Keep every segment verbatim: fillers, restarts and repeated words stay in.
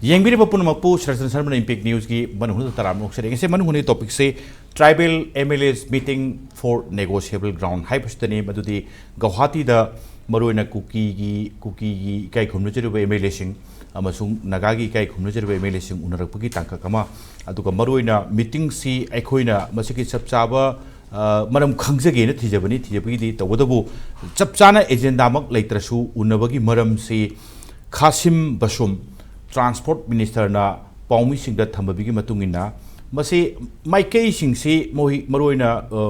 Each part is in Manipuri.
ꯌꯦꯡꯕꯤꯔꯤꯕ ꯄꯨꯝꯅꯃꯛꯄꯨ ꯁꯔꯆꯟ ꯁꯔꯃꯅ ꯏꯝꯄꯦꯛ ꯅ꯭ꯌꯨꯁꯀꯤ ꯃꯅꯨꯡ ꯍꯨꯠꯅ ꯇꯔꯥꯝꯅ ꯑꯣꯛꯆꯔꯤ꯫ ꯉꯁꯤ ꯃꯅꯨꯡ ꯍꯨꯠꯅꯒꯤ ꯇꯣꯄꯤꯛꯁꯦ Tribal M L As meeting for negotiable ground ꯍꯥꯏꯕꯁꯤꯗꯅꯤ꯫ ꯃꯗꯨꯗꯤ ꯒꯧꯍꯥꯇꯤꯗ ꯃꯔꯨꯑꯣꯏꯅ ꯀꯨꯀꯤꯒꯤ ꯀꯨꯀꯤꯒꯤ ꯏꯀꯥꯏ ꯈꯨꯝꯅꯖꯔꯤꯕ M L A ꯁꯤꯡ ꯑꯃꯁꯨꯡ ꯅꯥꯒꯥꯒꯤ ꯏꯀꯥꯏ ꯈꯨꯝꯅꯖꯔꯤꯕ M L A ꯁꯤꯡ ꯎꯅꯔꯛꯄꯒꯤ ꯇꯥꯡꯀꯛ ꯑꯃ, ꯑꯗꯨꯒ ꯃꯔꯨꯑꯣꯏꯅ ꯃꯤꯇꯤꯡꯁꯤ ꯑꯩꯈꯣꯏꯅ ꯃꯁꯤꯒꯤ ꯆꯞ ꯆꯥꯕ ꯑ, ꯃꯔꯝ ꯈꯪꯖꯒꯦꯅ ꯊꯤꯖꯕꯅꯤ꯫ ꯊꯤꯖꯕꯒꯤꯗꯤ ꯇꯧꯕꯇꯕꯨ ꯆꯞ ꯆꯥꯅ ꯑꯦꯖꯦꯟꯗꯥꯃꯛ ꯂꯩꯇ꯭ꯔꯁꯨ ꯎꯅꯕꯒꯤ ꯃꯔꯝꯁꯤ ꯈꯥꯁꯤꯝ ꯕꯁꯨꯝ ꯇ꯭ꯔꯥꯟꯁꯄꯣꯔꯠ ꯃꯤꯅꯤꯁꯇꯔꯅ ꯄꯥꯎꯃꯤꯁꯤꯡꯗ ꯊꯝꯕꯤꯕꯒꯤ ꯃꯇꯨꯡ ꯏꯟꯅ ꯃꯁꯤ ꯃꯥꯏꯀꯩꯁꯤꯡꯁꯤ ꯃꯣꯏ ꯃꯔꯨꯑꯣꯏꯅ, ꯑ,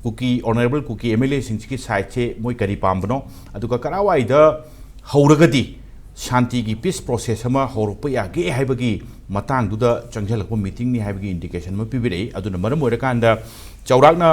ꯀꯨꯀꯤ, ꯑꯣꯅꯔꯦꯕꯜ ꯀꯨꯀꯤ M L A ꯁꯤꯡꯁꯤꯒꯤ ꯁꯥꯏꯠꯁꯦ ꯃꯣꯏ ꯀꯔꯤ ꯄꯥꯝꯕꯅꯣ, ꯑꯗꯨꯒ ꯀꯔꯥꯏꯋꯥꯏꯗ ꯍꯧꯔꯒꯗꯤ ꯁꯥꯟꯇꯤꯒꯤ ꯄꯤꯁ ꯄ꯭ꯔꯣꯁꯦꯁ ꯑꯃ ꯍꯧꯔꯛꯄ ꯌꯥꯒꯦ ꯍꯥꯏꯕꯒꯤ ꯃꯇꯥꯡꯗꯨꯗ ꯆꯪꯁꯤꯜꯂꯛꯄ ꯃꯤꯇꯤꯡꯅꯤ ꯍꯥꯏꯕꯒꯤ ꯏꯟꯗꯤꯀꯦꯁꯟ ꯑꯃ ꯄꯤꯕꯤꯔꯛꯏ꯫ ꯑꯗꯨꯅ ꯃꯔꯝ ꯑꯣꯏꯔꯀꯥꯟꯗ ꯆꯥꯎꯔꯥꯛꯅ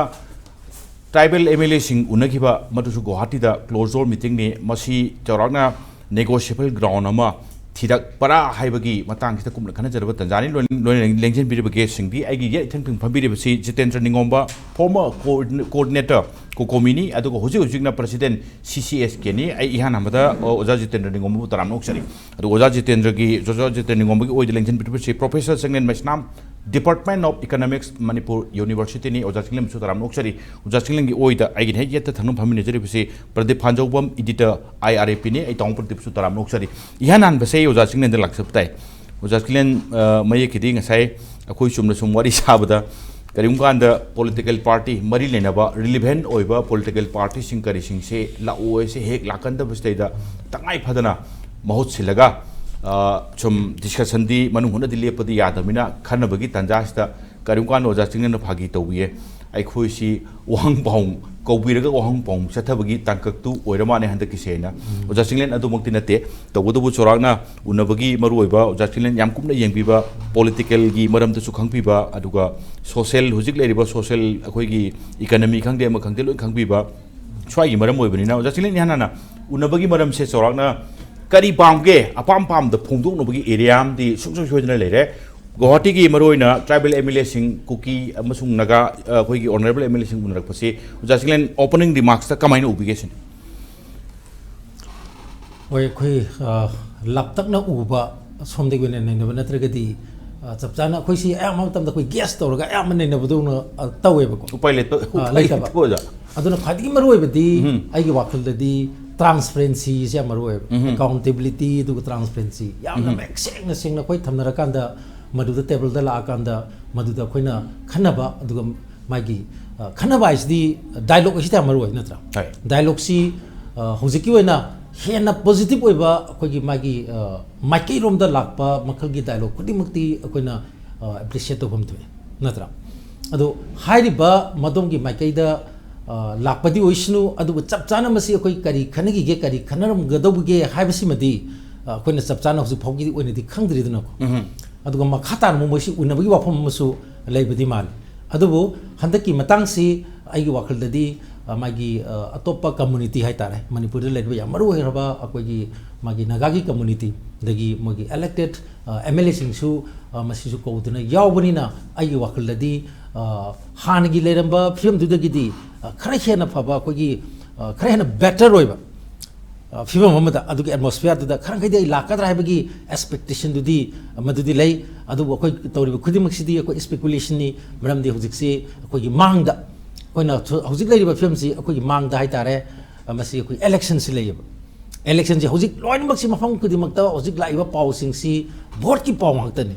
ꯇ꯭ꯔꯥꯏꯕꯦꯜ M L A ꯁꯤꯡ ꯎꯅꯈꯤꯕ ꯃꯗꯨꯁꯨ ꯒꯨꯋꯥꯍꯥꯇꯤꯗ ꯀ꯭ꯂꯣꯖ ꯗꯣꯔ ꯃꯤꯇꯤꯡꯅꯤ꯫ ꯃꯁꯤ ꯆꯥꯎꯔꯥꯛꯅ ꯅꯦꯒꯣꯁꯤꯌꯦꯕꯜ ꯒ꯭ꯔꯥꯎꯟ ꯑꯃ ꯊꯤꯔꯛꯄꯔꯥ ꯍꯥꯏꯕꯒꯤ ꯃꯇꯥꯡꯁꯤꯗ ꯀꯨꯞꯅ ꯈꯟꯅꯖꯔꯕ ꯇꯟꯖꯥꯅꯤ꯫ ꯂꯣꯏꯅ, ꯂꯣꯏꯅ ꯂꯦꯡꯁꯤꯟꯕꯤꯔꯤꯕ ꯒꯦꯁꯁꯤꯡꯗꯤ ꯑꯩꯒꯤ ꯌꯦꯠ ꯏꯊꯪ ꯊꯪ ꯐꯝꯕꯤꯔꯤꯕꯁꯤ ꯖꯤꯇꯦꯟꯗ꯭ꯔ ꯅꯤꯉꯣꯝꯕ, ꯐꯣꯔꯃꯔ ꯀꯣꯑꯣꯔꯗꯤꯅꯦꯇꯔ ꯀꯣꯀꯣꯃꯤꯅꯤ, ꯑꯗꯨꯒ ꯍꯧꯖꯤꯛ ꯍꯧꯖꯤꯛꯅ ꯄ꯭ꯔꯁꯤꯗꯦꯟ C C S Kꯅꯤ꯫ ꯑꯩ ꯏꯍꯥꯟ ꯍꯥꯟꯕꯗ ꯑꯣꯖꯥ ꯖꯤꯇꯦꯟꯗ꯭ꯔ ꯅꯤꯉꯣꯝꯕꯕꯨ ꯇꯔꯥꯝꯅ ꯑꯣꯛꯆꯔꯤ꯫ ꯑꯗꯨꯒ ꯑꯣꯖꯥ ꯖꯤꯇꯦꯟꯗ꯭ꯔꯒꯤ, ꯑꯣꯖꯥ ꯖꯤꯇꯦꯟꯗ꯭ꯔ ꯅꯤꯉꯣꯝꯕꯒꯤ ꯑꯣꯏꯗ ꯂꯦꯡꯁꯤꯟꯕꯤꯔꯤꯕꯁꯤ professor Chinglen Meisnam, Department of Economics, Manipur Universityꯅꯤ꯫ ꯑꯣꯖꯥ ꯆꯤꯡꯂꯦꯟꯕꯨꯁꯨ ꯇꯔꯥꯝꯅ ꯑꯣꯛꯆꯔꯤ꯫ ꯑꯣꯖꯥ ꯆꯤꯡꯂꯦꯟꯒꯤ ꯑꯣꯏꯗ ꯑꯩꯒꯤꯅ ꯍꯦꯛ ꯌꯦꯠꯇ ꯊꯪꯅ ꯐꯝꯃꯤꯟꯅꯖꯔꯤꯕꯁꯤ Pradeep ꯐꯥꯟꯖꯧꯕꯝ, editor, I R A Pꯅꯤ꯫ ꯑꯩ ꯇꯥꯃꯣ ꯄ꯭ꯔꯗꯤꯞꯁꯨ ꯇꯔꯥꯝꯅ ꯑꯣꯛꯆꯔꯤ꯫ ꯏꯍꯥꯟ ꯍꯥꯟꯕꯁꯦ ꯑꯩ ꯑꯣꯖꯥ ꯆꯤꯡꯂꯦꯟꯗ ꯂꯥꯛꯆꯕ ꯇꯥꯏ꯫ ꯑꯣꯖꯥ ꯆꯤꯡꯂꯦꯟ, ꯑ, ꯃꯌꯦꯛꯀꯤꯗꯤ ꯉꯁꯥꯏ ꯑꯩꯈꯣꯏ ꯆꯨꯝꯅ ꯁꯨꯝ ꯋꯥꯔꯤ ꯁꯥꯕꯗ ꯀꯔꯤꯒꯨꯝꯕ ꯀꯥꯟꯗ political party ꯃꯔꯤ ꯂꯩꯅꯕ relevant ꯑꯣꯏꯕ political partyꯁꯤꯡ ꯀꯔꯤꯁꯤꯡꯁꯦ ꯂꯥꯛꯑꯣ ꯍꯥꯏꯁꯦ ꯍꯦꯛ ꯂꯥꯛꯀꯟꯗꯕꯁꯤꯗꯩꯗ ꯇꯉꯥꯏ ꯐꯗꯅ ꯃꯍꯨꯠ ꯁꯤꯜꯂꯒ, ꯑ, ꯁꯨꯝ discussionꯗꯤ ꯃꯅꯨꯡ ꯍꯨꯠꯅꯗꯤ ꯂꯦꯞꯄꯗꯤ ꯌꯥꯗꯕꯅꯤꯅ ꯈꯟꯅꯕꯒꯤ ꯇꯥꯟꯖꯥꯁꯤꯗ ꯀꯔꯤꯒꯨꯝꯕ ꯀꯥꯟꯗ ꯑꯣꯖꯥ ꯆꯤꯡꯂꯦꯟꯅ ꯐꯥꯒꯤ ꯇꯧꯕꯤꯌꯦ, ꯑꯩꯈꯣꯏꯁꯤ ꯋꯥꯍꯪ ꯄꯥꯎꯍꯪ ꯀꯧꯕꯤꯔꯒ ꯋꯥꯍꯪ ꯄꯥꯎꯍꯪ ꯆꯠꯊꯕꯒꯤ ꯇꯥꯡꯀꯛꯇꯨ ꯑꯣꯏꯔ ꯃꯥꯜꯂꯦ ꯍꯟꯗꯛꯀꯤꯁꯦ ꯍꯥꯏꯅ꯫ ꯑꯣꯖꯥ ꯆꯤꯡꯂꯦꯟ ꯑꯗꯨꯃꯛꯇꯤ ꯅꯠꯇꯦ꯫ ꯇꯧꯕꯇꯕꯨ ꯆꯥꯎꯔꯥꯛꯅ ꯎꯅꯕꯒꯤ ꯃꯔꯨꯑꯣꯏꯕ ꯑꯣꯖꯥ ꯆꯤꯡꯂꯦꯟ ꯌꯥꯝ ꯀꯨꯞꯅ ꯌꯦꯡꯕꯤꯕ, politicalꯒꯤ ꯃꯔꯝꯗꯁꯨ ꯈꯪꯕꯤꯕ, ꯑꯗꯨꯒ social, ꯍꯧꯖꯤꯛ ꯂꯩꯔꯤꯕ social, ꯑꯩꯈꯣꯏꯒꯤ economy ꯈꯪꯗꯦ ꯑꯃ ꯈꯪꯗꯦ ꯂꯣꯏ ꯈꯪꯕꯤꯕ, ꯁ꯭ꯋꯥꯏꯒꯤ ꯃꯔꯝ ꯑꯣꯏꯕꯅꯤꯅ ꯑꯣꯖꯥ ꯆꯤꯡꯂꯦꯟ ꯏꯍꯥꯟ ꯍꯥꯟꯅ ꯎꯅꯕꯒꯤ ꯃꯔꯝꯁꯦ ꯆꯥꯎꯔꯥꯛꯅ ꯀꯔꯤ ꯄꯥꯝꯒꯦ? ꯑꯄꯥꯝ ꯄꯥꯝꯗ ꯐꯣꯡꯗꯣꯛꯅꯕꯒꯤ area ꯑꯃꯗꯤ ꯁꯨꯡꯁꯣꯏ ꯁꯣꯏꯗꯅ ꯂꯩꯔꯦ꯫ ꯒꯨꯋꯥꯍꯥꯇꯤꯒꯤ ꯃꯔꯨꯑꯣꯏꯅ tribal M L Aꯁꯤꯡ, ꯀꯨꯀꯤ ꯑꯃꯁꯨꯡ ꯅꯥꯒꯥ, ꯑ, ꯑꯩꯈꯣꯏꯒꯤ honourable M L Aꯁꯤꯡ ꯎꯅꯔꯛꯄꯁꯤ ꯑꯣꯖꯥ ꯆꯤꯡꯂꯦꯟ opening remarksꯇ ꯀꯃꯥꯏꯅ ꯎꯕꯤꯒꯦ ꯁꯤꯅꯤ? ꯍꯣꯏ, ꯑꯩꯈꯣꯏ, ꯑ, ꯂꯥꯞꯇꯛꯅ ꯎꯕ ꯁꯣꯝꯗꯒꯤ ꯑꯣꯏꯅ ꯅꯩꯅꯕ ꯅꯠꯇ꯭ꯔꯒꯗꯤ, ꯑ, ꯆꯞ ꯆꯥꯅ ꯑꯩꯈꯣꯏꯁꯤ ꯑꯌꯥꯝꯕ ꯃꯇꯝꯗ ꯑꯩꯈꯣꯏ ꯒꯦꯁ ꯇꯧꯔꯒ ꯑꯌꯥꯝꯕ ꯅꯩꯅꯕꯗꯧꯅ, ꯑ, ꯇꯧꯋꯦꯕꯀꯣ꯫ ꯎꯄꯥꯏ ꯂꯩꯇ- ꯑ, ꯎꯄꯥꯏ ꯂꯩꯇꯕ꯫ ꯂꯩꯇꯕ ꯑꯣꯖꯥ꯫ ꯑꯗꯨꯅ ꯈ꯭ꯋꯥꯏꯗꯒꯤ ꯃꯔꯨ ꯑꯣꯏꯕꯗꯤ ꯎꯝ꯫ ꯑꯩꯒꯤ ꯋꯥꯈꯜꯗꯗꯤ transparencyꯁꯦ ꯌꯥꯝ ꯃꯔꯨ ꯑꯣꯏꯌꯦꯕ꯫ ꯎꯝ꯫ Accountability ꯑꯗꯨꯒ transparency ꯌꯥꯝꯅ ꯎꯝ꯫ ꯃꯌꯦꯛ ꯁꯦꯡꯅ ꯁꯦꯡꯅ ꯑꯩꯈꯣꯏ ꯊꯝꯅꯔꯀꯥꯟꯗ, ꯃꯗꯨꯗ ꯇꯦꯕꯜꯗ ꯂꯥꯛꯑꯀꯥꯟꯗ ꯃꯗꯨꯗ ꯑꯩꯈꯣꯏꯅ ꯈꯟꯅꯕ, ꯑꯗꯨꯒ ꯃꯥꯒꯤ, ꯑ, ꯈꯟꯅꯕ ꯍꯥꯏꯁꯤꯗꯤ dialogue ꯑꯁꯤꯗꯤ ꯌꯥꯝ ꯃꯔꯨ ꯑꯣꯏ, ꯅꯠꯇ꯭ꯔꯥ? ꯍꯣꯏ꯫ Dialogueꯁꯤ, ꯑ, ꯍꯧꯖꯤꯛꯀꯤ ꯑꯣꯏꯅ ꯍꯦꯟꯅ positive ꯑꯣꯏꯕ ꯑꯩꯈꯣꯏꯒꯤ ꯃꯥꯒꯤ, ꯑ, ꯃꯥꯏꯀꯩꯔꯣꯝꯗ ꯂꯥꯛꯄ ꯃꯈꯜꯒꯤ dialogue ꯈꯨꯗꯤꯡꯃꯛꯇꯤ ꯑꯩꯈꯣꯏꯅ, ꯑ, appreciate ꯇꯧꯐꯝ ꯊꯣꯛꯑꯦ, ꯅꯠꯇ꯭ꯔꯥ? ꯑꯗꯣ ꯍꯥꯏꯔꯤꯕ ꯃꯗꯣꯝꯒꯤ ꯃꯥꯏꯀꯩꯗ, ꯑ, ꯂꯥꯛꯄꯗꯤ ꯑꯣꯏꯁꯅꯨ, ꯑꯗꯨꯕꯨ ꯆꯞ ꯆꯥꯅ ꯃꯁꯤ ꯑꯩꯈꯣꯏ ꯀꯔꯤ ꯈꯟꯅꯈꯤꯒꯦ, ꯀꯔꯤ ꯈꯟꯅꯔꯝꯒꯗꯧꯕꯒꯦ ꯍꯥꯏꯕꯁꯤꯃꯗꯤ, ꯑ, ꯑꯩꯈꯣꯏꯅ ꯆꯞ ꯆꯥꯅ ꯍꯧꯖꯤꯛ ꯐꯥꯎꯒꯤꯗꯤ ꯑꯣꯏꯅꯗꯤ ꯈꯪꯗ꯭ꯔꯤꯗꯅꯀꯣ꯫ ꯎꯝ꯫ ꯑꯗꯨꯒ ꯃꯈꯥ ꯇꯥꯅ ꯑꯃꯨꯛ ꯃꯣꯏꯁꯤ ꯎꯅꯕꯒꯤ ꯋꯥꯐꯝ ꯑꯃꯁꯨ ꯂꯩꯕꯗꯤ ꯃꯥꯜꯂꯤ꯫ ꯑꯗꯨꯕꯨ ꯍꯟꯗꯛꯀꯤ ꯃꯇꯥꯡꯁꯤ ꯑꯩꯒꯤ ꯋꯥꯈꯜꯗꯗꯤ, ꯑ, ꯃꯥꯒꯤ, ꯑ, ꯑꯇꯣꯞꯄ community ꯍꯥꯏꯇꯥꯔꯦ, ꯃꯅꯤꯄꯨꯔꯗ ꯂꯩꯔꯤꯕ ꯌꯥꯝ ꯃꯔꯨ ꯑꯣꯏꯔꯕ ꯑꯩꯈꯣꯏꯒꯤ ꯃꯥꯒꯤ ꯅꯥꯒꯥꯒꯤ community, ꯑꯗꯒꯤ ꯃꯣꯏꯒꯤ elected, ꯑ, MLAꯁꯤꯡꯁꯨ, ꯑ, ꯃꯁꯤꯁꯨ ꯀꯧꯗꯨꯅ ꯌꯥꯎꯕꯅꯤꯅ, ꯑꯩꯒꯤ ꯋꯥꯈꯜꯗꯗꯤ, ꯑ, ꯍꯥꯟꯅꯒꯤ ꯂꯩꯔꯝꯕ ꯐꯤꯕꯝꯗꯨꯗꯒꯤꯗꯤ, ꯑ, ꯈꯔ ꯍꯦꯟꯅ ꯐꯕ ꯑꯩꯈꯣꯏꯒꯤ, ꯑ, ꯈꯔ ꯍꯦꯟꯅ better ꯑꯣꯏꯕ, ꯑ, ꯐꯤꯕꯝ ꯑꯃꯗ, ꯑꯗꯨꯒꯤ atmosphereꯗꯨꯗ ꯈꯔ ꯃꯈꯩꯗꯤ ꯑꯩ ꯂꯥꯛꯀꯗ꯭ꯔꯥ ꯍꯥꯏꯕꯒꯤ expectationꯗꯨꯗꯤ ꯃꯗꯨꯗꯤ ꯂꯩ꯫ ꯑꯗꯨꯕꯨ ꯑꯩꯈꯣꯏ ꯇꯧꯔꯤꯕ ꯈꯨꯗꯤꯡꯃꯛꯁꯤꯗꯤ ꯑꯩꯈꯣꯏ speculationꯅꯤ, ꯃꯔꯝꯗꯤ ꯍꯧꯖꯤꯛꯁꯤ ꯑꯩꯈꯣꯏꯒꯤ ꯃꯥꯡꯗ, ꯑꯩꯈꯣꯏꯅ ꯍꯧꯖꯤꯛ ꯂꯩꯔꯤꯕ ꯐꯤꯕꯝꯁꯤ ꯑꯩꯈꯣꯏꯒꯤ ꯃꯥꯡꯗ ꯍꯥꯏꯇꯥꯔꯦ, ꯃꯁꯤ ꯑꯩꯈꯣꯏ electionꯁꯤ ꯂꯩꯌꯦꯕ꯫ Electionꯁꯤ ꯍꯧꯖꯤꯛ ꯂꯣꯏꯅꯃꯛꯁꯤ ꯃꯐꯝ ꯈꯨꯗꯤꯡꯃꯛꯇ ꯍꯧꯖꯤꯛ ꯂꯥꯛꯏꯕ ꯄꯥꯎꯁꯤꯡꯁꯤ voteꯀꯤ ꯄꯥꯎ ꯉꯥꯛꯇꯅꯤ꯫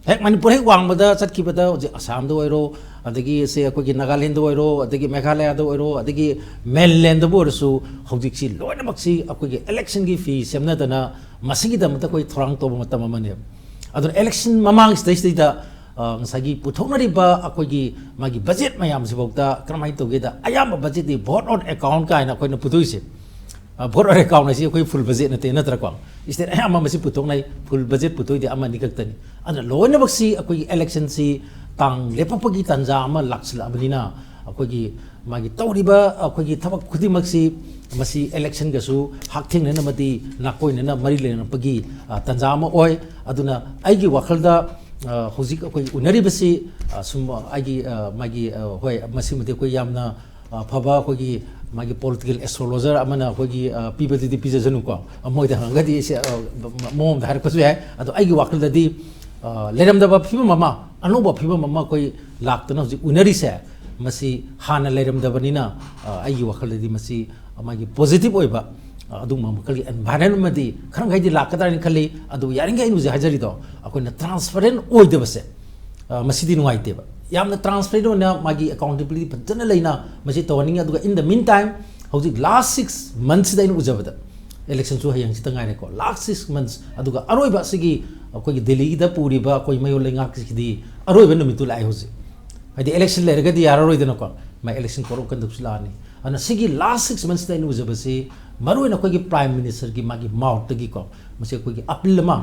ꯍꯦꯛ ꯃꯅꯤꯄꯨꯔ ꯍꯦꯛ ꯋꯥꯡꯃꯗ ꯆꯠꯈꯤꯕꯗ ꯍꯧꯖꯤꯛ ꯑꯁꯥꯝꯗ ꯑꯣꯏꯔꯣ, ꯑꯗꯒꯤ ꯁꯦ ꯑꯩꯈꯣꯏꯒꯤ ꯅꯥꯒꯥꯂꯦꯟꯗ ꯑꯣꯏꯔꯣ, ꯑꯗꯒꯤ ꯃꯦꯘꯥꯂꯌꯥꯗ ꯑꯣꯏꯔꯣ, ꯑꯗꯒꯤ mainlandꯗꯕꯨ ꯑꯣꯏꯔꯁꯨ, ꯍꯧꯖꯤꯛꯁꯤ ꯂꯣꯏꯅꯃꯛꯁꯤ ꯑꯩꯈꯣꯏꯒꯤ electionꯒꯤ ꯐꯤ ꯁꯦꯝꯅꯗꯅ ꯃꯁꯤꯒꯤꯗꯃꯛꯇ ꯑꯩꯈꯣꯏ ꯊꯧꯔꯥꯡ ꯇꯧꯕ ꯃꯇꯝ ꯑꯃꯅꯦꯕ꯫ ꯑꯗꯨꯅ election ꯃꯃꯥꯡꯁꯤꯗꯩꯁꯤꯗꯩꯗ, ꯑ, ꯉꯁꯥꯏꯒꯤ ꯄꯨꯊꯣꯛꯅꯔꯤꯕ ꯑꯩꯈꯣꯏꯒꯤ ꯃꯥꯒꯤ budget ꯃꯌꯥꯝꯁꯤꯐꯥꯎꯗ ꯀꯔꯝꯍꯥꯏꯅ ꯇꯧꯒꯦꯗ, ꯑꯌꯥꯝꯕ budgetꯇꯤ vote on account ꯀꯥꯏꯅ ꯑꯩꯈꯣꯏꯅ ꯄꯨꯊꯣꯛꯏꯁꯦ꯫ ꯑ, vote on account ꯍꯥꯏꯁꯤ ꯑꯩꯈꯣꯏ full budget ꯅꯠꯇꯦ, ꯅꯠꯇ꯭ꯔꯀꯣ? State ꯑꯌꯥꯝꯕ ꯃꯁꯤ ꯄꯨꯊꯣꯛꯅꯩ, full budget ꯄꯨꯊꯣꯛꯏꯗꯤ ꯑꯃ ꯑꯅꯤ ꯈꯛꯇꯅꯤ꯫ ꯑꯗꯨꯅ ꯂꯣꯏꯅꯃꯛꯁꯤ ꯑꯩꯈꯣꯏꯒꯤ electionꯁꯤ ꯇꯥꯡ ꯂꯦꯞꯄꯛꯄꯒꯤ ꯇꯥꯟꯖꯥ ꯑꯃ ꯂꯥꯛꯁꯤꯜꯂꯛꯑꯕꯅꯤꯅ, ꯑꯩꯈꯣꯏꯒꯤ ꯃꯥꯒꯤ ꯇꯧꯔꯤꯕ ꯑꯩꯈꯣꯏꯒꯤ ꯊꯕꯛ ꯈꯨꯗꯤꯡꯃꯛꯁꯤ ꯃꯁꯤ electionꯒꯁꯨ ꯍꯛꯊꯦꯡꯅꯅ ꯑꯃꯗꯤ ꯅꯥꯀꯣꯏꯅꯅ ꯃꯔꯤ ꯂꯩꯅꯔꯛꯄꯒꯤ, ꯑ, ꯇꯥꯟꯖꯥ ꯑꯃ ꯑꯣꯏ꯫ ꯑꯗꯨꯅ ꯑꯩꯒꯤ ꯋꯥꯈꯜꯗ, ꯑ, ꯍꯧꯖꯤꯛ ꯑꯩꯈꯣꯏ ꯎꯅꯔꯤꯕꯁꯤ, ꯑ, ꯁꯨꯝ ꯑꯩꯒꯤ, ꯑ, ꯃꯥꯒꯤ, ꯑ, ꯍꯣꯏ, ꯃꯁꯤꯃꯗꯤ ꯑꯩꯈꯣꯏ ꯌꯥꯝꯅ, ꯑ, ꯐꯕ ꯑꯩꯈꯣꯏꯒꯤ, ꯃꯥꯒꯤ ꯄꯣꯂꯤꯇꯤꯀꯦꯜ ꯑꯦꯁꯇ꯭ꯔꯣꯂꯣꯖꯔ ꯑꯃꯅ ꯑꯩꯈꯣꯏꯒꯤ, ꯑ, ꯄꯤꯕꯗꯨꯗꯤ ꯄꯤꯖꯁꯅꯨꯀꯣ, ꯃꯣꯏꯗ ꯍꯪꯉꯒꯗꯤ ꯁꯤ, ꯑ, ꯃꯑꯣꯡ ꯑꯃꯗ ꯍꯥꯏꯔꯛꯄꯁꯨ ꯌꯥꯏ꯫ ꯑꯗꯣ ꯑꯩꯒꯤ ꯋꯥꯈꯜꯗꯗꯤ, ꯑ, ꯂꯩꯔꯝꯗꯕ ꯐꯤꯕꯝ ꯑꯃ, ꯑꯅꯧꯕ ꯐꯤꯕꯝ ꯑꯃ ꯑꯩꯈꯣꯏ ꯂꯥꯛꯇꯅ ꯍꯧꯖꯤꯛ ꯎꯅꯔꯤꯁꯦ, ꯃꯁꯤ ꯍꯥꯟꯅ ꯂꯩꯔꯝꯗꯕꯅꯤꯅ, ꯑ, ꯑꯩꯒꯤ ꯋꯥꯈꯜꯗꯗꯤ ꯃꯁꯤ ꯃꯥꯒꯤ ꯄꯣꯖꯤꯇꯤꯚ ꯑꯣꯏꯕ, ꯑ, ꯑꯗꯨꯒꯨꯝꯕ ꯃꯈꯜꯒꯤ ꯑꯦꯟꯚꯥꯏꯔꯟꯃꯦꯟ ꯑꯃꯗꯤ ꯈꯔ ꯃꯈꯩꯗꯤ ꯂꯥꯛꯀꯗ꯭ꯔꯥ ꯍꯥꯏꯅ ꯈꯜꯂꯤ꯫ ꯑꯗꯨꯕꯨ ꯌꯥꯔꯤꯈꯩ ꯑꯩꯅ ꯍꯧꯖꯤꯛ ꯍꯥꯏꯖꯔꯤꯗꯣ, ꯑꯩꯈꯣꯏꯅ ꯇ꯭ꯔꯥꯟꯁꯄꯔꯦꯟ ꯑꯣꯏꯗꯕꯁꯦ, ꯑ, ꯃꯁꯤꯗꯤ ꯅꯨꯡꯉꯥꯏꯇꯦꯕ꯫ ꯌꯥꯝꯅ ꯇ꯭ꯔꯥꯟꯁꯄꯔꯦꯟ ꯑꯣꯏꯅ ꯃꯥꯒꯤ ꯑꯦꯀꯥꯎꯟꯇꯦꯕꯤꯂꯤꯇꯤ ꯐꯖꯅ ꯂꯩꯅ ꯃꯁꯤ ꯇꯧꯍꯟꯅꯤꯡꯉꯤ꯫ ꯑꯗꯨꯒ in the meantime, ꯍꯧꯖꯤꯛ ꯂꯥꯁ ꯁꯤꯛꯁ ꯃꯟꯊꯁꯤꯗ ꯑꯩꯅ ꯎꯖꯕꯗ, ꯏꯂꯦꯛꯁꯟꯁꯨ ꯍꯌꯦꯡꯁꯤꯇ ꯉꯥꯏꯔꯦꯀꯣ, ꯂꯥꯁ ꯁꯤꯛꯁ ꯃꯟꯊꯁ, ꯑꯗꯨꯒ ꯑꯔꯣꯏꯕ ꯑꯁꯤꯒꯤ ꯑꯩꯈꯣꯏꯒꯤ ꯗꯦꯜꯂꯤꯗ ꯄꯨꯔꯤꯕ ꯑꯩꯈꯣꯏ ꯃꯌꯣꯜ ꯂꯩꯉꯥꯛꯁꯤꯒꯤꯗꯤ ꯑꯔꯣꯏꯕ ꯅꯨꯃꯤꯠꯇꯨ ꯂꯥꯛꯑꯦ ꯍꯧꯖꯤꯛ꯫ ꯍꯥꯏꯗꯤ ꯏꯂꯦꯛꯁꯟ ꯂꯩꯔꯒꯗꯤ ꯌꯥꯔꯔꯣꯏꯗꯅꯀꯣ, ꯃꯥ ꯏꯂꯦꯛꯁꯟ ꯀꯣꯔꯣꯞ ꯀꯟꯗꯛꯁꯨ ꯂꯥꯛꯑꯅꯤ꯫ ꯑꯗꯨꯅ ꯁꯤꯒꯤ ꯂꯥꯁ ꯁꯤꯛꯁ ꯃꯟꯊꯁꯤꯗ ꯑꯩꯅ ꯎꯖꯕꯁꯤ, ꯃꯔꯨꯑꯣꯏꯅ ꯑꯩꯈꯣꯏꯒꯤ ꯄ꯭ꯔꯥꯏꯝ ꯃꯤꯅꯤꯁꯇꯔꯒꯤ ꯃꯥꯒꯤ ꯃꯥꯎꯠꯇꯒꯤꯀꯣ, ꯃꯁꯤ ꯑꯩꯈꯣꯏꯒꯤ ꯑꯄꯤꯜ ꯑꯃ,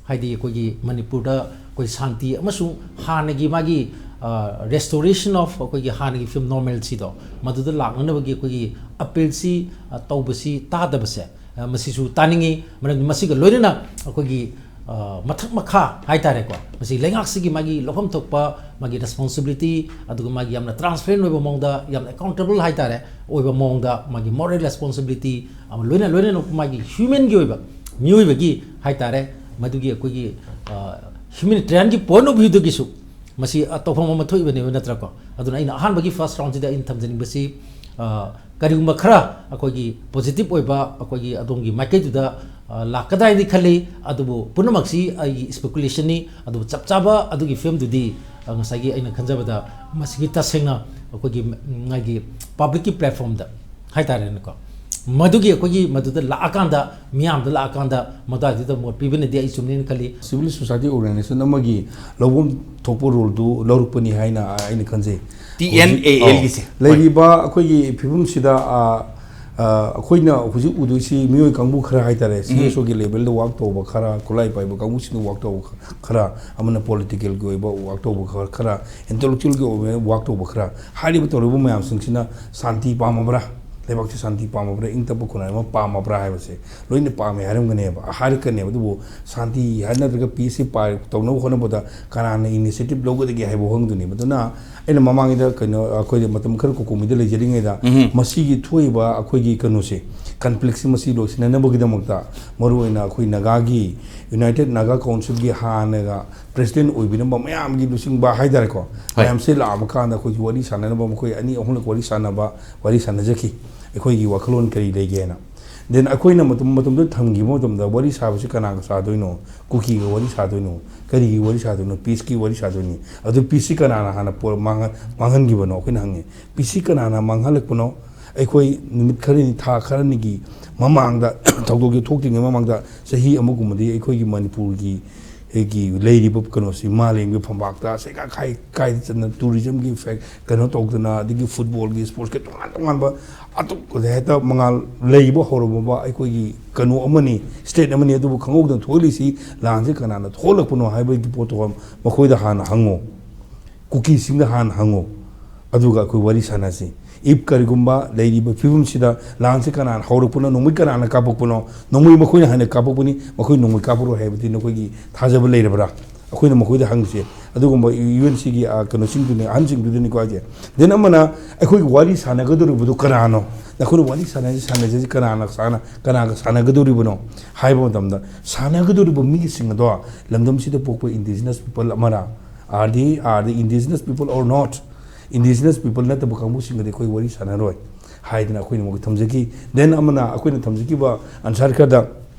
ꯍꯥꯏꯗꯤ ꯑꯩꯈꯣꯏꯒꯤ ꯃꯅꯤꯄꯨꯔꯗ ꯑꯩꯈꯣꯏ ꯁꯥꯟꯇꯤ ꯑꯃꯁꯨꯡ ꯍꯥꯟꯅꯒꯤ ꯃꯥꯒꯤ, ꯑ, restoration of ꯑꯩꯈꯣꯏꯒꯤ ꯍꯥꯟꯅꯒꯤ ꯐꯤꯕꯝ normalcyꯗꯣ, ꯃꯗꯨꯗ ꯂꯥꯛꯅꯅꯕꯒꯤ ꯑꯩꯈꯣꯏꯒꯤ ꯑꯄꯤꯜꯁꯤ, ꯑ, ꯇꯧꯕꯁꯤ ꯇꯥꯗꯕꯁꯦ, ꯑ, ꯃꯁꯤꯁꯨ ꯇꯥꯅꯤꯡꯉꯤ꯫ ꯃꯔꯝꯗꯤ ꯃꯁꯤꯒ ꯂꯣꯏꯅꯅ ꯑꯩꯈꯣꯏꯒꯤ, ꯑ, ꯃꯊꯛ ꯃꯈꯥ ꯍꯥꯏꯇꯥꯔꯦꯀꯣ, ꯃꯁꯤ ꯂꯩꯉꯥꯛꯁꯤꯒꯤ ꯃꯥꯒꯤ ꯂꯧꯐꯝ ꯊꯣꯛꯄ ꯃꯥꯒꯤ ꯔꯦꯁꯄꯣꯟꯁꯤꯕꯤꯂꯤꯇꯤ, ꯑꯗꯨꯒ ꯃꯥꯒꯤ ꯌꯥꯝꯅ ꯇ꯭ꯔꯥꯟꯁꯄꯔꯦꯟ ꯑꯣꯏꯕ ꯃꯑꯣꯡꯗ, ꯌꯥꯝꯅ ꯑꯦꯀꯥꯎꯟꯇꯦꯕꯜ ꯍꯥꯏꯇꯥꯔꯦ, ꯑꯣꯏꯕ ꯃꯑꯣꯡꯗ, ꯃꯥꯒꯤ ꯃꯣꯔꯦꯜ ꯔꯦꯁꯄꯣꯟꯁꯤꯕꯤꯂꯤꯇꯤ ꯑꯃ ꯂꯣꯏꯅ ꯂꯣꯏꯅꯅ ꯃꯥꯒꯤ ꯍ꯭ꯌꯨꯃꯦꯟꯒꯤ ꯑꯣꯏꯕ, ꯃꯤꯑꯣꯏꯕꯒꯤ ꯍꯥꯏꯇꯥꯔꯦ, ꯃꯗꯨꯒꯤ ꯑꯩꯈꯣꯏꯒꯤ, ꯑ, ꯍ꯭ꯌꯨꯃꯦꯅꯤꯇꯦꯔꯤꯌꯟꯒꯤ ꯄꯣꯏꯟ ꯑꯣꯐ ꯚ꯭ꯌꯨꯗꯒꯤꯁꯨ ꯃꯁꯤ, ꯑ, ꯇꯧꯐꯝ ꯑꯃ ꯊꯣꯛꯏꯕꯅꯦꯕ, ꯅꯠꯇ꯭ꯔꯀꯣ? ꯑꯗꯨꯅ ꯑꯩꯅ ꯑꯍꯥꯟꯕꯒꯤ ꯐꯥꯔꯁ ꯔꯥꯎꯟꯁꯤꯗ ꯑꯩꯅ ꯊꯝꯖꯅꯤꯡꯕꯁꯤ, ꯑ, ꯀꯔꯤꯒꯨꯝꯕ ꯈꯔ ꯑꯩꯈꯣꯏꯒꯤ ꯄꯣꯖꯤꯇꯤꯚ ꯑꯣꯏꯕ ꯑꯩꯈꯣꯏꯒꯤ ꯑꯗꯣꯝꯒꯤ ꯃꯥꯏꯀꯩꯗꯨꯗ, ꯑ, ꯂꯥꯛꯀꯗ꯭ꯔꯥ ꯍꯥꯏꯅꯗꯤ ꯈꯜꯂꯤ꯫ ꯑꯗꯨꯕꯨ ꯄꯨꯝꯅꯃꯛꯁꯤ ꯑꯩꯒꯤ ꯏꯁꯄꯦꯀꯨꯂꯦꯁꯟꯅꯤ꯫ ꯑꯗꯨꯕꯨ ꯆꯞ ꯆꯥꯕ ꯑꯗꯨꯒꯤ ꯐꯤꯕꯝꯗꯨꯗꯤ, ꯑ, ꯉꯁꯥꯏꯒꯤ ꯑꯩꯅ ꯈꯟꯖꯕꯗ ꯃꯁꯤꯒꯤ ꯇꯁꯦꯡꯅ ꯑꯩꯈꯣꯏꯒꯤ ꯃꯥꯒꯤ ꯄꯕ꯭ꯂꯤꯛꯀꯤ ꯄ꯭ꯂꯦꯠꯐꯣꯝꯗ ꯍꯥꯏꯇꯥꯔꯦꯅꯦꯀꯣ, ꯃꯗꯨꯒꯤ ꯑꯩꯈꯣꯏꯒꯤ ꯃꯗꯨꯗ ꯂꯥꯛꯑꯀꯥꯟꯗ, ꯃꯤꯌꯥꯝꯗ ꯂꯥꯛꯑꯀꯥꯟꯗ, ꯃꯗꯨꯋꯥꯏꯗꯨꯗ ꯃꯣꯠ ꯄꯤꯕꯅꯗꯤ ꯑꯩ ꯆꯨꯝꯅꯦꯅ ꯈꯜꯂꯤ꯫ ꯁꯤꯚꯤꯜ ꯁꯣꯁꯥꯏꯇꯤ ꯑꯣꯔꯒꯅꯥꯏꯖꯦꯁꯟ ꯑꯃꯒꯤ ꯂꯧꯐꯝ ꯊꯣꯛꯄ ꯔꯣꯜꯗꯨ ꯂꯧꯔꯛꯄꯅꯤ ꯍꯥꯏꯅ ꯑꯩꯅ ꯈꯟꯖꯩ꯫ ꯇꯤ ꯑꯦꯟ ꯑꯦ ꯑꯦꯜꯒꯤꯁꯦ꯫ ꯍꯧꯖꯤꯛ, ꯑ, ꯂꯩꯔꯤꯕ ꯑꯩꯈꯣꯏꯒꯤ ꯐꯤꯕꯝꯁꯤꯗ, ꯑ, ꯑ, ꯑꯩꯈꯣꯏꯅ ꯍꯧꯖꯤꯛ ꯎꯗꯣꯏꯁꯤ ꯃꯤꯑꯣꯏ ꯀꯥꯡꯕꯨ ꯈꯔ ꯍꯥꯏꯇꯥꯔꯦ, ꯎꯝ꯫ ꯁꯤ ꯑꯦꯁ ꯑꯣꯒꯤ ꯂꯦꯚꯦꯜꯗ ꯋꯥꯛ ꯇꯧꯕ ꯈꯔ, ꯈꯨꯠꯂꯥꯏ ꯄꯥꯏꯕ ꯀꯥꯡꯕꯨꯁꯤꯡꯅ ꯋꯥꯛ ꯇꯧꯕ ꯈꯔ, ꯑꯃꯅ ꯄꯣꯂꯤꯇꯤꯀꯦꯜꯒꯤ ꯑꯣꯏꯕ ꯋꯥꯛ ꯇꯧꯕ ꯈꯔ, ꯈꯔ ꯏꯟꯇꯦꯂꯦꯛꯆꯨꯋꯦꯜꯒꯤ ꯑꯣꯏꯕ ꯋꯥꯛ ꯇꯧꯕ ꯈꯔ, ꯍꯥꯏꯔꯤꯕ ꯇꯧꯔꯤꯕ ꯃꯌꯥꯝꯁꯤꯡꯁꯤꯅ ꯁꯥꯟꯇꯤ ꯄꯥꯝꯃꯕ꯭ꯔꯥ, ꯂꯩꯕꯥꯛꯁꯤ ꯁꯥꯟꯇꯤ ꯄꯥꯝꯃꯕ꯭ꯔꯥ, ꯏꯪ ꯇꯞꯄ ꯈꯨꯟꯅꯥꯏ ꯑꯃ ꯄꯥꯝꯃꯕ꯭ꯔꯥ ꯍꯥꯏꯕꯁꯦ ꯂꯣꯏꯅ ꯄꯥꯝꯃꯦ ꯍꯥꯏꯔꯝꯒꯅꯦꯕ, ꯍꯥꯏꯔꯛꯀꯅꯦꯕ꯫ ꯑꯗꯨꯕꯨ ꯁꯥꯟꯇꯤ ꯍꯥꯏ ꯅꯠꯇ꯭ꯔꯒ ꯄꯤꯁꯁꯤ ꯄꯥꯏ-, ꯇꯧꯅꯕ ꯍꯣꯠꯅꯕꯗ ꯀꯅꯥꯅ ꯏꯅꯤꯁꯤꯌꯦꯇꯤꯚ ꯂꯧꯒꯗꯒꯦ ꯍꯥꯏꯕ ꯋꯥꯍꯪꯗꯨꯅꯦꯕ꯫ ꯑꯗꯨꯅ ꯑꯩꯅ ꯃꯃꯥꯡꯒꯤꯗ ꯀꯩꯅꯣ, ꯑꯩꯈꯣꯏꯗꯤ ꯃꯇꯝ ꯈꯔ ꯀꯣꯀꯣꯃꯤꯗ ꯂꯩꯖꯔꯤꯉꯩꯗ, ꯎꯝ꯫ ꯃꯁꯤꯒꯤ ꯊꯣꯛꯏꯕ ꯑꯩꯈꯣꯏꯒꯤ ꯀꯩꯅꯣꯁꯦ, ꯀꯟꯐ꯭ꯂꯤꯛꯁꯤ ꯃꯁꯤ ꯂꯣꯏꯁꯤꯟꯅꯅꯕꯒꯤꯗꯃꯛꯇ, ꯃꯔꯨꯑꯣꯏꯅ ꯑꯩꯈꯣꯏ ꯅꯥꯒꯥꯒꯤ United Naga Councilꯒꯤ ꯍꯥꯟꯅꯒ ꯄ꯭ꯔꯦꯁꯤꯗꯦꯟ ꯑꯣꯏꯕꯤꯔꯝꯕ ꯃꯌꯥꯝꯒꯤ ꯂꯨꯆꯤꯡꯕ ꯍꯥꯏꯇꯥꯔꯦꯀꯣ, ꯍꯣꯏ꯫ ꯃꯌꯥꯝꯁꯦ ꯂꯥꯛꯑꯕ ꯀꯥꯟꯗ ꯑꯩꯈꯣꯏꯒꯤ ꯋꯥꯔꯤ ꯁꯥꯟꯅꯅꯕ ꯃꯈꯣꯏ ꯑꯅꯤ ꯑꯍꯨꯝꯂꯛ ꯋꯥꯔꯤ ꯁꯥꯟꯅꯕ, ꯋꯥꯔꯤ ꯁꯥꯟꯅꯖꯈꯤ꯫ ꯑꯩꯈꯣꯏꯒꯤ ꯋꯥꯈꯜꯂꯣꯟ ꯀꯔꯤ ꯂꯩꯒꯦꯅ꯫ Then ꯑꯩꯈꯣꯏꯅ ꯃꯇꯝ, ꯃꯇꯝꯗꯨꯗ ꯊꯝꯈꯤꯕ ꯃꯇꯝꯗ ꯋꯥꯔꯤ ꯁꯥꯕꯁꯤ ꯀꯅꯥꯒ ꯁꯥꯗꯣꯏꯅꯣ? ꯀꯨꯀꯤꯒ ꯋꯥꯔꯤ ꯁꯥꯗꯣꯏꯅꯣ? ꯀꯔꯤꯒꯤ ꯋꯥꯔꯤ ꯁꯥꯗꯣꯏꯅꯣ? Peaceꯀꯤ ꯋꯥꯔꯤ ꯁꯥꯗꯣꯏꯅꯤ꯫ ꯑꯗꯨ peaceꯁꯤ ꯀꯅꯥꯅ ꯍꯥꯟꯅ ꯄꯣ-, ꯃꯥꯡꯍꯟ-, ꯃꯥꯡꯍꯟꯈꯤꯕꯅꯣ? ꯑꯩꯈꯣꯏꯅ ꯍꯪꯉꯤ꯫ Peaceꯁꯤ ꯀꯅꯥꯅ ꯃꯥꯡꯍꯜꯂꯛꯄꯅꯣ? ꯑꯩꯈꯣꯏ ꯅꯨꯃꯤꯠ ꯈꯔꯅꯤ, ꯊꯥ ꯈꯔꯅꯤꯒꯤ ꯃꯃꯥꯡꯗ, ꯊꯧꯗꯣꯛꯁꯦ ꯊꯣꯛꯇ꯭ꯔꯤꯉꯩ ꯃꯃꯥꯡꯗ ꯆꯍꯤ ꯑꯃꯒꯨꯝꯕꯗꯤ ꯑꯩꯈꯣꯏꯒꯤ ꯃꯅꯤꯄꯨꯔꯒꯤ, ꯑꯩꯒꯤ ꯂꯩꯔꯤꯕ ꯀꯩꯅꯣꯁꯤ ꯃꯥꯂꯦꯝꯒꯤ ꯐꯝꯄꯥꯛꯇ ꯁꯦꯒꯥ ꯈꯥꯏ ꯀꯥꯏꯗ ꯆꯠꯅ tourismꯒꯤ fact ꯀꯩꯅꯣ ꯇꯧꯗꯅ, ꯑꯗꯒꯤ footballꯒꯤ, sportsꯀꯤ ꯇꯣꯉꯥꯟ ꯇꯣꯉꯥꯟꯕ ꯑꯇꯣꯞꯄꯗ ꯍꯦꯛꯇ ꯃꯉꯥꯜ ꯂꯩꯕ ꯍꯧꯔꯝꯃꯕ ꯑꯩꯈꯣꯏꯒꯤ ꯀꯩꯅꯣ ꯑꯃꯅꯤ, state ꯑꯃꯅꯤ꯫ ꯑꯗꯨꯕꯨ ꯈꯪꯍꯧꯗꯅ ꯊꯣꯛꯂꯤꯁꯤ ꯂꯥꯟꯁꯤ ꯀꯅꯥꯅ ꯊꯣꯛꯍꯜꯂꯛꯄꯅꯣ ꯍꯥꯏꯕꯒꯤ ꯄꯣꯠꯇꯣ ꯃꯈꯣꯏꯗ ꯍꯥꯟꯅ ꯍꯪꯉꯣ, ꯀꯨꯀꯤꯁꯤꯡꯗ ꯍꯥꯟꯅ ꯍꯪꯉꯣ, ꯑꯗꯨꯒ ꯑꯩꯈꯣꯏ ꯋꯥꯔꯤ ꯁꯥꯟꯅꯁꯤ꯫ If ꯀꯔꯤꯒꯨꯝꯕ ꯂꯩꯔꯤꯕ ꯐꯤꯕꯝꯁꯤꯗ ꯂꯥꯟꯁꯤ ꯀꯅꯥꯅ ꯍꯧꯔꯛꯄꯅꯣ, ꯅꯣꯡꯃꯩ ꯀꯅꯥꯅ ꯀꯥꯞꯄꯛꯄꯅꯣ, ꯅꯣꯡꯃꯩ ꯃꯈꯣꯏꯅ ꯍꯥꯟꯅ ꯀꯥꯞꯄꯛꯄꯅꯤ, ꯃꯈꯣꯏ ꯅꯣꯡꯃꯩ ꯀꯥꯞꯄꯔꯣꯏ ꯍꯥꯏꯕꯗꯤ ꯅꯈꯣꯏꯒꯤ ꯊꯥꯖꯕ ꯂꯩꯔꯕ꯭ꯔꯥ? ꯑꯩꯈꯣꯏꯅ ꯃꯈꯣꯏꯗ ꯍꯪꯁꯦ꯫ ꯑꯗꯨꯒꯨꯝꯕ UNCꯒꯤ, ꯑ, ꯀꯩꯅꯣꯁꯤꯡꯗꯨꯅꯤ, ꯑꯍꯟꯁꯤꯡꯗꯨꯗꯅꯤꯀꯣ ꯍꯥꯏꯁꯦ꯫ Then ꯑꯃꯅ ꯑꯩꯈꯣꯏꯒꯤ ꯋꯥꯔꯤ ꯁꯥꯟꯅꯒꯗꯧꯔꯤꯕꯗꯨ ꯀꯅꯥꯅꯣ? ꯅꯈꯣꯏꯅ ꯋꯥꯔꯤ ꯁꯥꯟꯅꯁꯤ, ꯁꯥꯟꯅꯖꯁꯤ, ꯀꯅꯥꯅ ꯁꯥꯟꯅ-, ꯀꯅꯥꯒ ꯁꯥꯟꯅꯒꯗꯧꯔꯤꯕꯅꯣ ꯍꯥꯏꯕ ꯃꯇꯝꯗ, ꯁꯥꯟꯅꯒꯗꯧꯔꯤꯕ ꯃꯤꯁꯤꯡ ꯑꯗꯣ ꯂꯝꯗꯝꯁꯤꯗ ꯄꯣꯛꯄ indigenous people ꯑꯃꯔꯥ? Are they, are they indigenous people or not? Indigenous people ꯅꯠꯇꯕ ꯀꯥꯡꯕꯨꯁꯤꯡꯒꯗꯤ ꯑꯩꯈꯣꯏ ꯋꯥꯔꯤ ꯁꯥꯟꯅꯔꯣꯏ ꯍꯥꯏꯗꯅ ꯑꯩꯈꯣꯏꯅ ꯃꯈꯣꯏ ꯊꯝꯖꯈꯤ꯫ Then ꯑꯃꯅ ꯑꯩꯈꯣꯏꯅ ꯊꯝꯖꯈꯤꯕ answer ꯈꯔꯗ,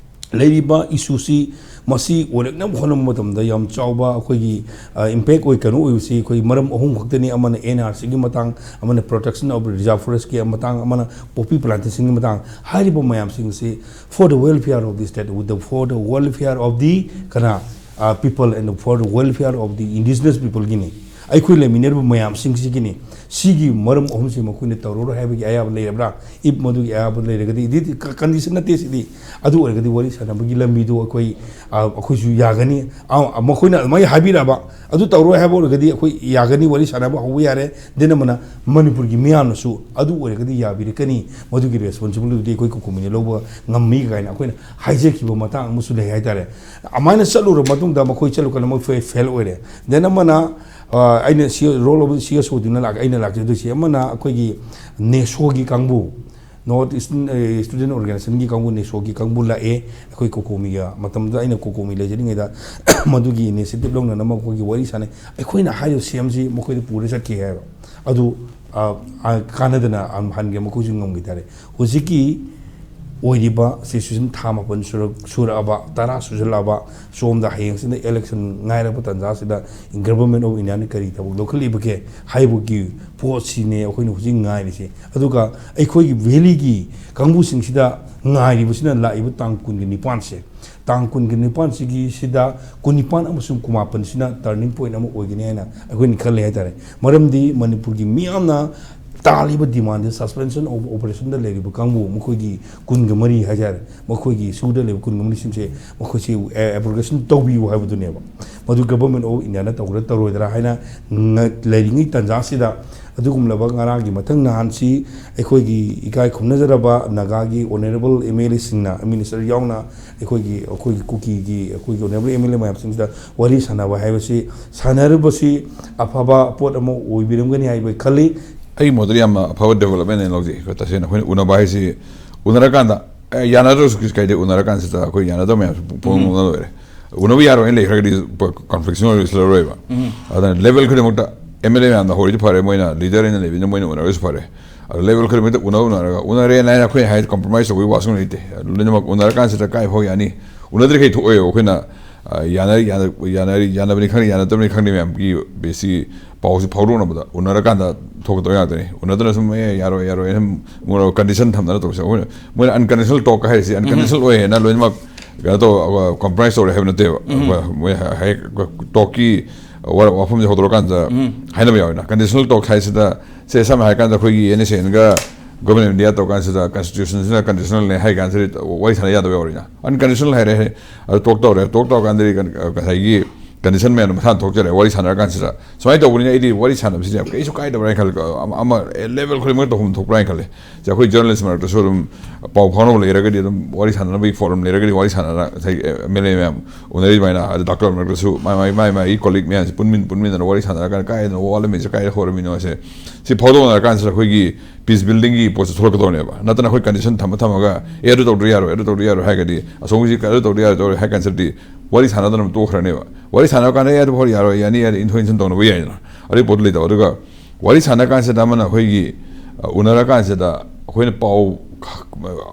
ꯂꯩꯔꯤꯕ issueꯁꯤ ꯃꯁꯤ ꯑꯣꯏꯔꯛꯅꯕ ꯍꯣꯠꯅꯕ ꯃꯇꯝꯗ ꯌꯥꯝ ꯆꯥꯎꯕ ꯑꯩꯈꯣꯏꯒꯤ, ꯑ, impact ꯑꯣꯏ, ꯀꯩꯅꯣ ꯑꯣꯏꯕꯁꯤ ꯑꯩꯈꯣꯏ ꯃꯔꯝ ꯑꯍꯨꯝ ꯈꯛꯇꯅꯤ꯫ ꯑꯃꯅ NRCꯒꯤ ꯃꯇꯥꯡ, ꯑꯃꯅ protection of reserve forestꯀꯤ ꯃꯇꯥꯡ, ꯑꯃꯅ poppy plantationꯒꯤ ꯃꯇꯥꯡ꯫ ꯍꯥꯏꯔꯤꯕ ꯃꯌꯥꯝꯁꯤꯡꯁꯤ for the welfare of the state, with the, for the welfare of the ꯀꯅꯥ, ꯑ, people and for the welfare of the indigenous peopleꯒꯤꯅꯤ꯫ ꯑꯩꯈꯣꯏ ꯂꯩꯃꯤꯟꯅꯔꯤꯕ ꯃꯌꯥꯝꯁꯤꯡꯁꯤꯒꯤꯅꯤ꯫ ꯁꯤꯒꯤ ꯃꯔꯝ ꯑꯍꯨꯝꯁꯤ ꯃꯈꯣꯏꯅ ꯇꯧꯔꯔꯣꯏ ꯍꯥꯏꯕꯒꯤ ꯑꯌꯥꯕ ꯂꯩꯔꯕ꯭ꯔꯥ? If ꯃꯗꯨꯒꯤ ꯑꯌꯥꯕ ꯂꯩꯔꯒꯗꯤ, ꯏꯗꯤꯗꯤ ꯀ-, condition ꯅꯠꯇꯦ ꯁꯤꯗꯤ꯫ ꯑꯗꯨ ꯑꯣꯏꯔꯒꯗꯤ ꯋꯥꯔꯤ ꯁꯥꯟꯅꯕꯒꯤ ꯂꯝꯕꯤꯗꯨ ꯑꯩꯈꯣꯏ, ꯑ, ꯑꯩꯈꯣꯏꯁꯨ ꯌꯥꯒꯅꯤ꯫ ꯑ, ꯃꯈꯣꯏꯅ ꯑꯗꯨꯃꯥꯏꯅ ꯍꯥꯏꯕꯤꯔꯛꯑꯕ, ꯑꯗꯨ ꯇꯧꯔꯣꯏ ꯍꯥꯏꯕ ꯑꯣꯏꯔꯒꯗꯤ ꯑꯩꯈꯣꯏ ꯌꯥꯒꯅꯤ, ꯋꯥꯔꯤ ꯁꯥꯟꯅꯕ ꯍꯧꯕ ꯌꯥꯔꯦ꯫ Then ꯑꯃꯅ ꯃꯅꯤꯄꯨꯔꯒꯤ ꯃꯤꯌꯥꯝꯅꯁꯨ ꯑꯗꯨ ꯑꯣꯏꯔꯒꯗꯤ ꯌꯥꯕꯤꯔꯛꯀꯅꯤ꯫ ꯃꯗꯨꯒꯤ responsibilityꯗꯤ ꯑꯩꯈꯣꯏ ꯀꯨꯀꯨꯃꯤꯅ ꯂꯧꯕ ꯉꯝꯃꯤ ꯀꯥꯏꯅ ꯑꯩꯈꯣꯏꯅ ꯍꯥꯏꯖꯈꯤꯕ ꯃꯇꯥꯡ ꯑꯃꯁꯨ ꯂꯩ ꯍꯥꯏꯇꯥꯔꯦ꯫ ꯑꯗꯨꯃꯥꯏꯅ ꯆꯠꯂꯨꯔꯕ ꯃꯇꯨꯡꯗ ꯃꯈꯣꯏ ꯆꯠꯂꯨꯀꯥꯟꯗ ꯃꯣꯏ ꯐꯦ-, fail ꯑꯣꯏꯔꯦ꯫ Then ꯑꯃꯅ ꯑ, ꯑꯩꯅ ꯁꯤ ꯔꯣꯜ ꯑꯣꯐ ꯁꯤ ꯑꯦꯁ ꯑꯣꯗꯨꯅ ꯂꯥꯛ-, ꯑꯩꯅ ꯂꯥꯛꯆꯗꯣꯏꯁꯦ ꯑꯃꯅ ꯑꯩꯈꯣꯏꯒꯤ ꯅꯦꯁꯣꯒꯤ ꯀꯥꯡꯕꯨ, ꯅꯣꯔꯠ ꯏꯁꯇꯔꯟ, ꯑ, ꯁ꯭ꯇꯨꯗꯦꯟ ꯑꯣꯔꯒꯅꯥꯏꯖꯦꯁꯟꯒꯤ ꯀꯥꯡꯕꯨ, ꯅꯦꯁꯣꯒꯤ ꯀꯥꯡꯕꯨ ꯂꯥꯛꯑꯦ ꯑꯩꯈꯣꯏ ꯀꯣꯀꯣꯃꯤꯒ꯫ ꯃꯇꯝꯗꯨꯗ ꯑꯩꯅ ꯀꯣꯀꯣꯃꯤ ꯂꯩꯖꯔꯤꯉꯩꯗ ꯃꯗꯨꯒꯤ ꯏꯅꯤꯁꯤꯌꯦꯇꯤꯚ ꯂꯧꯅꯅꯕ ꯃꯈꯣꯏꯒꯤ ꯋꯥꯔꯤ ꯁꯥꯟꯅꯩ꯫ ꯑꯩꯈꯣꯏꯅ ꯍꯥꯏꯔꯤꯕ ꯁꯤ ꯑꯦꯝꯁꯤ ꯃꯈꯣꯏꯗ ꯄꯨꯔ ꯆꯠꯈꯤ ꯍꯥꯏꯕ ꯑꯗꯨ, ꯑ, ꯑ, ꯀꯥꯟꯅꯗꯅ ꯑꯗꯨꯝ ꯍꯟꯈ꯭ꯔꯦ, ꯃꯈꯣꯏꯁꯨ ꯉꯝꯈꯤ ꯇꯥꯔꯦ꯫ ꯍꯧꯖꯤꯛꯀꯤ ꯑꯣꯏꯔꯤꯕ ꯁꯤꯆꯨꯋꯦꯁꯟ ꯊꯥ ꯃꯥꯄꯟ ꯁꯨꯔꯛ-, ꯁꯨꯔꯛꯑꯕ, ꯇꯔꯥ ꯁꯨꯖꯜꯂꯛꯑꯕ, ꯁꯣꯝꯗ ꯍꯌꯦꯡꯁꯤꯗ ꯏꯂꯦꯛꯁꯟ ꯉꯥꯏꯔꯕ ꯇꯥꯟꯖꯥꯁꯤꯗ ꯒꯚꯔꯟꯃꯦꯟ ꯑꯣꯐ ꯏꯟꯗꯤꯌꯥꯅ ꯀꯔꯤ ꯊꯕꯛ ꯂꯧꯈꯠꯂꯤꯕꯒꯦ ꯍꯥꯏꯕꯒꯤ ꯄꯣꯠꯁꯤꯅꯦ ꯑꯩꯈꯣꯏꯅ ꯍꯧꯖꯤꯛ ꯉꯥꯏꯔꯤꯁꯦ꯫ ꯑꯗꯨꯒ ꯑꯩꯈꯣꯏꯒꯤ ꯚꯦꯂꯤꯒꯤ ꯀꯥꯡꯕꯨꯁꯤꯡꯁꯤꯗ ꯉꯥꯏꯔꯤꯕꯁꯤꯅ ꯂꯥꯛꯏꯕ ꯇꯥꯡ ꯀꯨꯟꯒ ꯅꯤꯄꯥꯟꯁꯦ, ꯇꯥꯡ ꯀꯨꯟꯒ ꯅꯤꯄꯥꯟꯁꯤꯒꯤ ꯁꯤꯗ ꯀꯨꯟꯅꯤꯄꯥꯟ ꯑꯃꯁꯨꯡ ꯀꯨꯟꯃꯥꯄꯟꯁꯤꯅ ꯇꯔꯅꯤꯡ ꯄꯣꯏꯟ ꯑꯃ ꯑꯣꯏꯒꯅꯤ ꯍꯥꯏꯅ ꯑꯩꯈꯣꯏꯅ ꯈꯜꯂꯦ ꯍꯥꯏꯇꯥꯔꯦ꯫ ꯃꯔꯝꯗꯤ ꯃꯅꯤꯄꯨꯔꯒꯤ ꯃꯤꯌꯥꯝꯅ ꯇꯥꯜꯂꯤꯕ ꯗꯤꯃꯥꯟꯁꯦ ꯁꯁꯄꯦꯟꯁꯟ ꯑꯣꯐ ꯑꯣꯄꯔꯦꯁꯟꯗ ꯂꯩꯔꯤꯕ ꯀꯥꯡꯕꯨ, ꯃꯈꯣꯏꯒꯤ ꯀꯨꯟꯒ ꯃꯔꯤ ꯍꯥꯏꯇꯥꯔꯦ, ꯃꯈꯣꯏꯒꯤ ꯁꯨꯗ ꯂꯩꯕ ꯀꯨꯟꯒ ꯃꯔꯤꯁꯤꯡꯁꯦ ꯃꯈꯣꯏꯁꯦ ꯑꯦꯕ꯭ꯔꯣꯒꯦꯁꯟ ꯇꯧꯕꯤꯌꯨ ꯍꯥꯏꯕꯗꯨꯅꯦꯕ꯫ ꯃꯗꯨ ꯒꯚꯔꯟꯃꯦꯟ ꯑꯣꯐ ꯏꯟꯗꯤꯌꯥꯅ ꯇꯧꯒꯗ꯭ꯔꯥ ꯇꯧꯔꯣꯏꯗ꯭ꯔꯥ ꯍꯥꯏꯅ ꯉ-, ꯂꯩꯔꯤꯉꯩ ꯇꯥꯟꯖꯥꯁꯤꯗ ꯑꯗꯨꯒꯨꯝꯂꯕ ꯉꯔꯥꯡꯒꯤ ꯃꯊꯪ ꯅꯍꯥꯟꯁꯤ ꯑꯩꯈꯣꯏꯒꯤ ꯏꯀꯥꯏ ꯈꯨꯝꯅꯖꯔꯕ ꯅꯥꯒꯥꯒꯤ ꯑꯣꯅꯔꯦꯕꯜ ꯑꯦꯝ ꯑꯦꯜ ꯑꯦꯁꯤꯡꯅ, ꯃꯤꯅꯤꯁꯇꯔ ꯌꯥꯎꯅ ꯑꯩꯈꯣꯏꯒꯤ, ꯑꯩꯈꯣꯏꯒꯤ ꯀꯨꯀꯤꯒꯤ ꯑꯩꯈꯣꯏꯒꯤ ꯑꯣꯅꯔꯦꯕꯜ ꯑꯦꯝ ꯑꯦꯜ ꯑꯦ ꯃꯌꯥꯝꯁꯤꯡꯁꯤꯗ ꯋꯥꯔꯤ ꯁꯥꯟꯅꯕ ꯍꯥꯏꯕꯁꯤ, ꯁꯥꯟꯅꯔꯨꯕꯁꯤ ꯑꯐꯕ ꯄꯣꯠ ꯑꯃ ꯑꯣꯏꯕꯤꯔꯝꯒꯅꯤ ꯍꯥꯏꯕ ꯈꯜꯂꯤ꯫ ꯑꯩꯒꯤ ꯃꯣꯠꯇꯗꯤ ꯌꯥꯝꯅ ꯑꯐꯕ ꯗꯦꯕꯂꯞꯃꯦꯟ ꯍꯥꯏꯅ ꯂꯧꯖꯩ꯫ ꯑꯩꯈꯣꯏ ꯇꯁꯦꯡꯅ ꯑꯩꯈꯣꯏꯅ ꯎꯅꯕ ꯍꯥꯏꯁꯤ ꯎꯅꯔꯀꯥꯟꯗ, ꯑꯦ, ꯌꯥꯅꯗ꯭ꯔꯁꯨ ꯀꯩꯁꯨ ꯀꯥꯏꯗꯦ, ꯎꯅꯔꯀꯥꯟꯁꯤꯗ ꯑꯩꯈꯣꯏ ꯌꯥꯅꯗꯕ ꯃꯌꯥꯝꯁꯦ ꯄꯨ-, ꯄꯨꯝꯅꯃꯛ ꯎꯝ꯫ ꯎꯅ ꯂꯣꯏꯔꯦ꯫ ꯎꯅꯕ ꯌꯥꯔꯣꯏꯅ ꯂꯩꯈ꯭ꯔꯒꯗꯤ ꯀꯣꯟꯐ꯭ꯂꯤꯛꯁꯟ ꯑꯣꯏꯅ ꯂꯣꯏꯁꯤꯜꯂꯔꯣꯏꯕ꯫ ꯎꯝ꯫ ꯑꯗꯨꯅ ꯂꯦꯚꯦꯜ ꯈꯨꯗꯤꯡꯃꯛꯇ ꯑꯦꯝ ꯑꯦꯜ ꯑꯦ ꯃꯌꯥꯝꯅ ꯍꯧꯔꯤꯗꯤ ꯐꯔꯦ, ꯃꯣꯏꯅ ꯂꯤꯗꯔ ꯑꯣꯏꯅ ꯂꯩꯕꯅꯤꯅ ꯃꯣꯏꯅ ꯎꯅꯔꯒꯁꯨ ꯐꯔꯦ꯫ ꯑꯗꯣ ꯂꯦꯚꯦꯜ ꯈꯨꯗꯤꯡꯃꯛꯇ ꯎꯅ ꯎꯅꯔꯒ, ꯎꯅꯔꯦꯅ ꯍꯥꯏꯅ ꯑꯩꯈꯣꯏꯅ ꯍꯥꯏ ꯀꯝꯄ꯭ꯔꯣꯃꯥꯏꯁ ꯇꯧꯕꯒꯤ ꯋꯥꯁꯨ ꯂꯩꯇꯦ꯫ ꯂꯣꯏꯅꯃꯛ ꯎꯅꯔꯀꯥꯟꯁꯤꯗ ꯀꯥꯏ ꯐꯥꯎ ꯌꯥꯅꯤ, ꯎꯅꯗ꯭ꯔꯤꯈꯩ ꯊꯣꯛꯑꯣꯏꯕ꯫ ꯑꯩꯈꯣꯏꯅ, ꯑ, ꯌꯥꯅ-, ꯌꯥꯅ-, ꯌꯥꯅꯔꯤ-, ꯌꯥꯅꯕꯅꯤ ꯈꯪꯗꯦ, ꯌꯥꯅꯗꯕꯅꯤ ꯈꯪꯗꯦ, ꯃꯌꯥꯝꯒꯤ ꯁꯤ ꯄꯥꯎꯁꯤ ꯐꯥꯎꯗꯣꯛꯅꯕꯗ ꯎꯅꯔꯀꯥꯟꯗ ꯊꯣꯛꯀꯗꯕ ꯉꯥꯛꯇꯅꯤ꯫ ꯎꯅꯗꯅ ꯁꯨꯝ, "ꯑꯦ, ꯌꯥꯔꯣꯏ, ꯌꯥꯔꯣꯏ" ꯍꯥꯏꯅ ꯃꯣꯏꯅ ꯀꯟꯗꯤꯁꯟ ꯊꯝꯗꯅ ꯇꯧꯕꯁꯦ, ꯑꯩꯈꯣꯏꯅ, ꯃꯣꯏꯅ ꯑꯟꯀꯟꯗꯤꯁꯅꯦꯜ ꯇꯣꯛꯀ ꯍꯥꯏꯔꯤꯁꯦ, ꯎꯝ꯫ ꯑꯟꯀꯟꯗꯤꯁꯅꯦꯜ ꯑꯣꯏ ꯍꯥꯏꯅ ꯂꯣꯏꯅꯃꯛ ꯀꯩꯅꯣ ꯇꯧ, ꯑ, ꯀꯝꯄ꯭ꯔꯣꯃꯥꯏꯁ ꯇꯧꯔꯦ ꯍꯥꯏꯕ ꯅꯠꯇꯦꯕ꯫ ꯎꯝ꯫ ꯑꯩꯈꯣꯏ, ꯃꯣꯏ ꯍꯦꯛ ꯇꯣꯛꯀꯤ ꯋꯥ-, ꯋꯥꯐꯝꯁꯦ ꯍꯧꯗꯣꯔꯀꯥꯟꯗ ꯎꯝ꯫ ꯍꯥꯏꯅꯕ ꯌꯥꯎꯋꯦꯅ꯫ ꯀꯟꯗꯤꯁꯅꯦꯜ ꯇꯣꯛ ꯍꯥꯏꯁꯤꯗ, ꯁꯦ, ꯁꯝꯅ ꯍꯥꯏꯔꯀꯥꯟꯗ ꯑꯩꯈꯣꯏꯒꯤ and S ꯑꯦꯟꯒ government of India ꯇꯧꯔꯀꯥꯟꯁꯤꯗ ꯀꯟꯁꯇꯤꯇ꯭ꯌꯨꯁꯟꯁꯤꯅ ꯀꯟꯗꯤꯁꯅꯦꯜꯅꯦ ꯍꯥꯏ ꯀꯥꯟꯁꯤꯗ ꯋꯥꯔꯤ ꯁꯥꯟꯅ ꯌꯥꯗꯕ ꯌꯥꯎꯔꯤꯅ꯫ ꯑꯟꯀꯟꯗꯤꯁꯅꯦꯜ ꯍꯥꯏꯔꯦ, ꯑꯗꯨ ꯇꯣꯛ ꯇꯧꯔꯦ꯫ ꯇꯣꯛ ꯇꯧꯔꯀꯥꯟꯗꯗꯤ ꯀꯩꯅꯣ, ꯉꯁꯥꯏꯒꯤ ꯀꯟꯗꯤꯁꯟ ꯃꯌꯥꯝꯗꯣ ꯃꯁꯥꯅ ꯊꯣꯛꯆꯔꯦ ꯋꯥꯔꯤ ꯁꯥꯟꯅꯔ ꯀꯥꯟꯁꯤꯗ꯫ ꯁꯨꯃꯥꯏꯅ ꯇꯧꯕꯅꯤꯅ ꯑꯩꯗꯤ ꯋꯥꯔꯤ ꯁꯥꯟꯅꯕꯁꯤꯗꯤ ꯌꯥꯝ ꯀꯩꯁꯨ ꯀꯥꯏꯗꯕ꯭ꯔꯥ ꯍꯥꯏꯅ ꯈꯜꯂꯦ꯫ ꯑꯃ ꯑꯃ ꯂꯦꯕꯦꯜ ꯈꯨꯗꯤꯡꯃꯛ ꯇꯧꯐꯝ ꯊꯣꯛꯄ꯭ꯔꯥ ꯍꯥꯏꯅ ꯈꯜꯂꯦ꯫ ꯁꯤ ꯑꯩꯈꯣꯏ ꯖꯔꯅꯦꯂꯤꯁ ꯃꯔꯛꯇꯁꯨ ꯑꯗꯨꯝ ꯄꯥꯎ ꯐꯥꯎꯅꯕ ꯂꯩꯔꯒꯗꯤ ꯑꯗꯨꯝ ꯋꯥꯔꯤ ꯁꯥꯟꯅꯅꯕꯒꯤ ꯐꯣꯔꯝ ꯂꯩꯔꯒꯗꯤ ꯋꯥꯔꯤ ꯁꯥꯟꯅꯔ ꯉꯁꯥꯏ ꯑꯦꯝ ꯑꯦꯜ ꯑꯦ ꯃꯌꯥꯝ ꯎꯅꯔꯤꯕ ꯑꯗꯨꯃꯥꯏꯅ, ꯑꯗ ꯗꯥꯛꯇꯔ ꯃꯔꯛꯇꯁꯨ ꯃꯥꯏ ꯃꯥꯏ ꯃꯥꯏ ꯃꯥꯏꯒꯤ ꯀꯣꯂꯤꯛ ꯃꯌꯥꯝꯁꯦ ꯄꯨꯟꯃꯤꯟ ꯄꯨꯟꯃꯤꯟꯅꯔ ꯋꯥꯔꯤ ꯁꯥꯟꯅꯔꯀꯥꯟꯗ ꯀꯥꯏꯗꯅꯣ ꯋꯥꯠꯂꯝꯃꯤꯁꯦ ꯀꯥꯏꯗ ꯍꯧꯔꯝꯃꯤꯅꯣ ꯁꯦ ꯁꯤ ꯐꯥꯎꯗꯣꯛꯅꯔꯀꯥꯟꯁꯤꯗ ꯑꯩꯈꯣꯏꯒꯤ ꯄꯤꯁ ꯕꯤꯜꯗꯤꯡꯒꯤ ꯄꯣꯠꯁꯦ ꯊꯣꯛꯂꯛꯀꯗꯧꯅꯦꯕ꯫ ꯅꯠꯇꯅ ꯑꯩꯈꯣꯏ ꯀꯟꯗꯤꯁꯟ ꯊꯝꯃ ꯊꯝꯃꯒ ꯑꯦ ꯑꯗꯨ ꯇꯧꯗ꯭ꯔꯤ ꯌꯥꯔꯣꯏ, ꯑꯗꯨ ꯇꯧꯗ꯭ꯔꯤ ꯌꯥꯔꯣꯏ ꯍꯥꯏꯔꯒꯗꯤ ꯑꯁꯣꯝꯒꯤꯁꯤ ꯑꯗꯨ ꯇꯧꯗ꯭ꯔꯤ ꯌꯥꯔꯣꯏ ꯇꯧꯔꯣꯏ ꯍꯥꯏ ꯀꯥꯟꯁꯤꯗꯗꯤ ꯋꯥꯔꯤ ꯁꯥꯟꯅꯗꯅ ꯑꯗꯨꯝ ꯇꯣꯛꯈ꯭ꯔꯅꯦꯕ꯫ ꯋꯥꯔꯤ ꯁꯥꯟꯅꯕ ꯀꯥꯟꯗ ꯑꯦ ꯑꯗꯨ ꯐꯥꯎ ꯌꯥꯔꯣꯏ, ꯌꯥꯅꯤ ꯌꯥꯅꯤ, ꯏꯟꯊꯣꯛ ꯏꯟꯁꯤꯟ ꯇꯧꯅꯕ ꯌꯥꯏꯗꯅ꯫ ꯑꯗꯨꯒꯤ ꯄꯣꯠꯇꯨ ꯂꯩꯇꯕ꯫ ꯑꯗꯨꯒ ꯋꯥꯔꯤ ꯁꯥꯟꯅ ꯀꯥꯟꯁꯤꯗ ꯑꯃꯅ ꯑꯩꯈꯣꯏꯒꯤ ꯑ, ꯎꯅꯔ ꯀꯥꯟꯁꯤꯗ ꯑꯩꯈꯣꯏꯅ ꯄꯥꯎ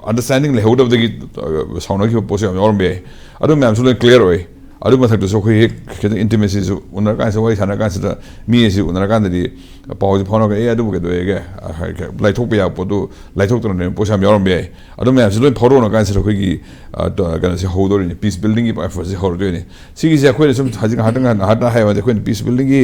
ꯑꯟꯗꯔꯁꯇꯦꯟꯗꯤꯡ ꯂꯩꯍꯧꯗꯕꯗꯒꯤ ꯑ, ꯁꯥꯎꯅꯈꯤꯕ ꯄꯣꯠꯁꯨ ꯌꯥꯝ ꯌꯥꯎꯔꯝꯕ ꯌꯥꯏ꯫ ꯑꯗꯨ ꯃꯌꯥꯝꯁꯨ ꯂꯣꯏ ꯀ꯭ꯂꯤꯌꯥꯔ ꯑꯣꯏ꯫ ꯑꯗꯨ ꯃꯊꯛꯇꯁꯨ ꯑꯩꯈꯣꯏ ꯍꯦꯛ ꯈꯤꯇꯪ ꯏꯟꯇꯤꯃꯦꯁꯤꯁꯨ ꯎꯅꯔ ꯀꯥꯟꯁꯤꯗ, ꯋꯥꯔꯤ ꯁꯥꯟꯅꯔ ꯀꯥꯟꯁꯤꯗ ꯃꯤ ꯑꯁꯤ ꯎꯅꯔ ꯀꯥꯟꯗꯗꯤ ꯄꯥꯎꯁꯦ ꯐꯥꯎꯅꯔꯒ ꯑꯦ ꯑꯗꯨꯕꯨ ꯀꯩꯗꯧꯋꯦꯒꯦ, ꯑ, ꯍꯥꯏ-, ꯂꯥꯏꯊꯣꯛꯄ ꯌꯥꯕ ꯄꯣꯠꯇꯨ ꯂꯥꯏꯊꯣꯛꯇꯅ ꯂꯩꯔꯝꯕ ꯄꯣꯠꯁꯨ ꯌꯥꯝ ꯌꯥꯎꯔꯝꯕ ꯌꯥꯏ꯫ ꯑꯗꯨ ꯃꯌꯥꯝꯁꯦ ꯂꯣꯏ ꯐꯥꯎꯗꯣꯛꯅ ꯀꯥꯟꯁꯤꯗ ꯑꯩꯈꯣꯏꯒꯤ ꯑ, ꯇ-, ꯀꯩꯅꯣꯁꯦ ꯍꯧꯗꯣꯔꯤꯅꯤ, ꯄꯤꯁ ꯕꯤꯜꯗꯤꯡꯒꯤ ꯑꯦꯐꯔꯠꯁꯦ ꯍꯧꯔꯗꯣꯏꯅꯤ꯫ ꯁꯤꯒꯤꯁꯦ ꯑꯩꯈꯣꯏꯅ ꯁꯨꯝ ꯍꯧꯖꯤꯛ ꯉꯥꯏꯍꯥꯛꯇꯪ ꯉꯥꯏꯍꯥꯛꯇꯪ ꯍꯥꯏꯕꯗ ꯑꯩꯈꯣꯏꯅ ꯄꯤꯁ ꯕꯤꯜꯗꯤꯡꯒꯤ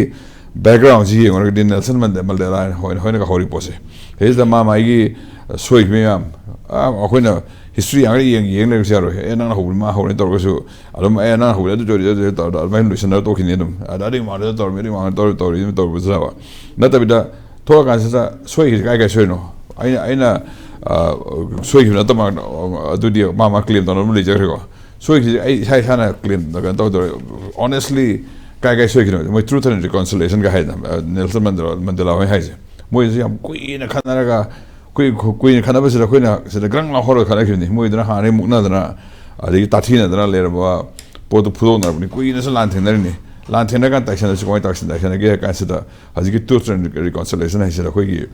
ꯕꯦꯛꯒ꯭ꯔꯥꯎꯟꯁꯤ ꯌꯦꯡꯉꯨꯔꯒꯗꯤ ꯅꯦꯜꯁꯟ ꯃꯟꯗꯦ-, ꯃꯟꯗꯦꯂꯥ ꯍꯣꯏꯅ ꯍꯣꯏꯅꯒ ꯍꯧꯔꯤ ꯄꯣꯠꯁꯦ꯫ ꯁꯤꯗꯩꯁꯤꯗ ꯃꯥ ꯃꯥꯒꯤ ꯑ, ꯁꯣꯏꯈꯤꯕ ꯃꯌꯥꯝ, ꯑ, ꯑꯩꯈꯣꯏꯅ ꯍꯤꯁꯇ꯭ꯔꯤ ꯌꯥꯝ ꯌꯦꯡ ꯌꯦꯡ ꯂꯩꯕꯁꯨ ꯌꯥꯔꯣꯏ꯫ ꯑꯦ ꯅꯪꯅ ꯍꯧꯕꯅꯤ ꯃꯥ ꯍꯧꯕꯅꯤ ꯇꯧꯔꯒꯁꯨ ꯑꯗꯨꯝ ꯑꯦ ꯅꯪꯅ ꯍꯧꯕꯅꯤ ꯑꯗꯨ ꯇꯧꯔꯤ ꯑꯗꯨ ꯇꯧꯔꯤ ꯇꯧꯔꯤ ꯑꯗꯨꯃꯥꯏꯅ ꯂꯣꯏꯁꯤꯟꯅꯔ ꯇꯣꯛꯈꯤꯅꯤ ꯑꯗꯨꯝ꯫ ꯑꯗ ꯑꯗꯨꯒꯤ ꯃꯃꯥꯡꯗ ꯇꯧꯔꯝꯃꯤ ꯑꯗꯨꯒꯤ ꯃꯃꯥꯡꯗ ꯇꯧꯔꯤ ꯇꯧꯔꯤ ꯑꯗꯨꯝ ꯇꯧꯕꯁꯨ ꯌꯥꯕ ꯅꯠꯇꯕꯤꯗ ꯊꯣꯛꯂꯛꯀꯥꯟꯁꯤꯗ ꯁꯣꯏꯈꯤꯁꯦ ꯀꯥꯏ ꯀꯥꯏ ꯁꯣꯏꯅꯣ? ꯑꯩꯅ ꯑꯩꯅ ꯑ, ꯁꯣꯏꯈꯤꯕ ꯅꯠꯇꯕ ꯑꯗꯨꯗꯤ ꯃꯥ ꯃꯥ ꯀ꯭ꯂꯦꯝ ꯇꯧꯅꯕ ꯂꯩꯖꯈ꯭ꯔꯦꯀꯣ꯫ ꯁꯣꯏꯈꯤꯁꯦ ꯑꯩ ꯏꯁꯥ ꯏꯁꯥꯅ ꯀ꯭ꯂꯦꯝ ꯀꯩꯅꯣ ꯇꯧꯗꯧꯔꯦ꯫ ꯑꯣꯅꯦꯁꯂꯤ ꯀꯥꯏ ꯀꯥꯏ ꯁꯣꯏꯈꯤꯅꯣ? ꯃꯣꯏ ꯇ꯭ꯔꯨꯊ ꯑꯦꯟ ꯔꯤꯀꯣꯟꯁꯤꯂꯦꯁꯟꯒ ꯍꯥꯏꯗꯅ, ꯑ, ꯅꯦꯜꯁꯟ ꯃꯟꯗꯦꯂꯥ, ꯃꯟꯗꯦꯂꯥ ꯍꯣꯏ ꯍꯥꯏꯁꯦ꯫ ꯃꯣꯏꯁꯨ ꯌꯥꯝ ꯀꯨꯏꯅ ꯈꯠꯅꯔꯒ ꯀꯨꯏ-, ꯀꯨꯏꯅ ꯈꯠꯅꯕꯁꯤꯗ ꯑꯩꯈꯣꯏꯅ ꯁꯤꯗ ꯒ꯭ꯔꯪ ꯂꯥꯎ ꯍꯧꯔꯒ ꯈꯠꯅꯈꯤꯕꯅꯤ꯫ ꯃꯣꯏꯗꯨꯅ ꯍꯥꯟꯅꯗꯒꯤ ꯃꯨꯛꯅꯗꯅ ꯑꯗꯒꯤ ꯇꯥꯊꯤꯅꯗꯅ ꯂꯩꯔꯕ ꯄꯣꯠꯇꯨ ꯐꯨꯗꯣꯛꯅꯔꯛꯄꯅꯤ꯫ ꯀꯨꯏꯅꯁꯨ ꯂꯥꯟ ꯊꯦꯡꯅꯔꯤꯅꯤ꯫ ꯂꯥꯟ ꯊꯦꯡꯅꯔꯀꯥꯟ ꯇꯥꯏꯁꯟꯅꯁꯤ ꯀꯃꯥꯏꯅ ꯇꯥꯏꯁꯟ-, ꯇꯥꯏꯁꯟꯅꯒꯦ ꯍꯥꯏ ꯀꯥꯟꯁꯤꯗ ꯍꯧꯖꯤꯛꯀꯤ ꯇ꯭ꯔꯨꯊ ꯑꯦꯟ ꯔꯤꯀꯣꯟꯁꯤꯂꯦꯁꯟ ꯍꯥꯏꯁꯤꯗ ꯑꯩꯈꯣꯏꯒꯤ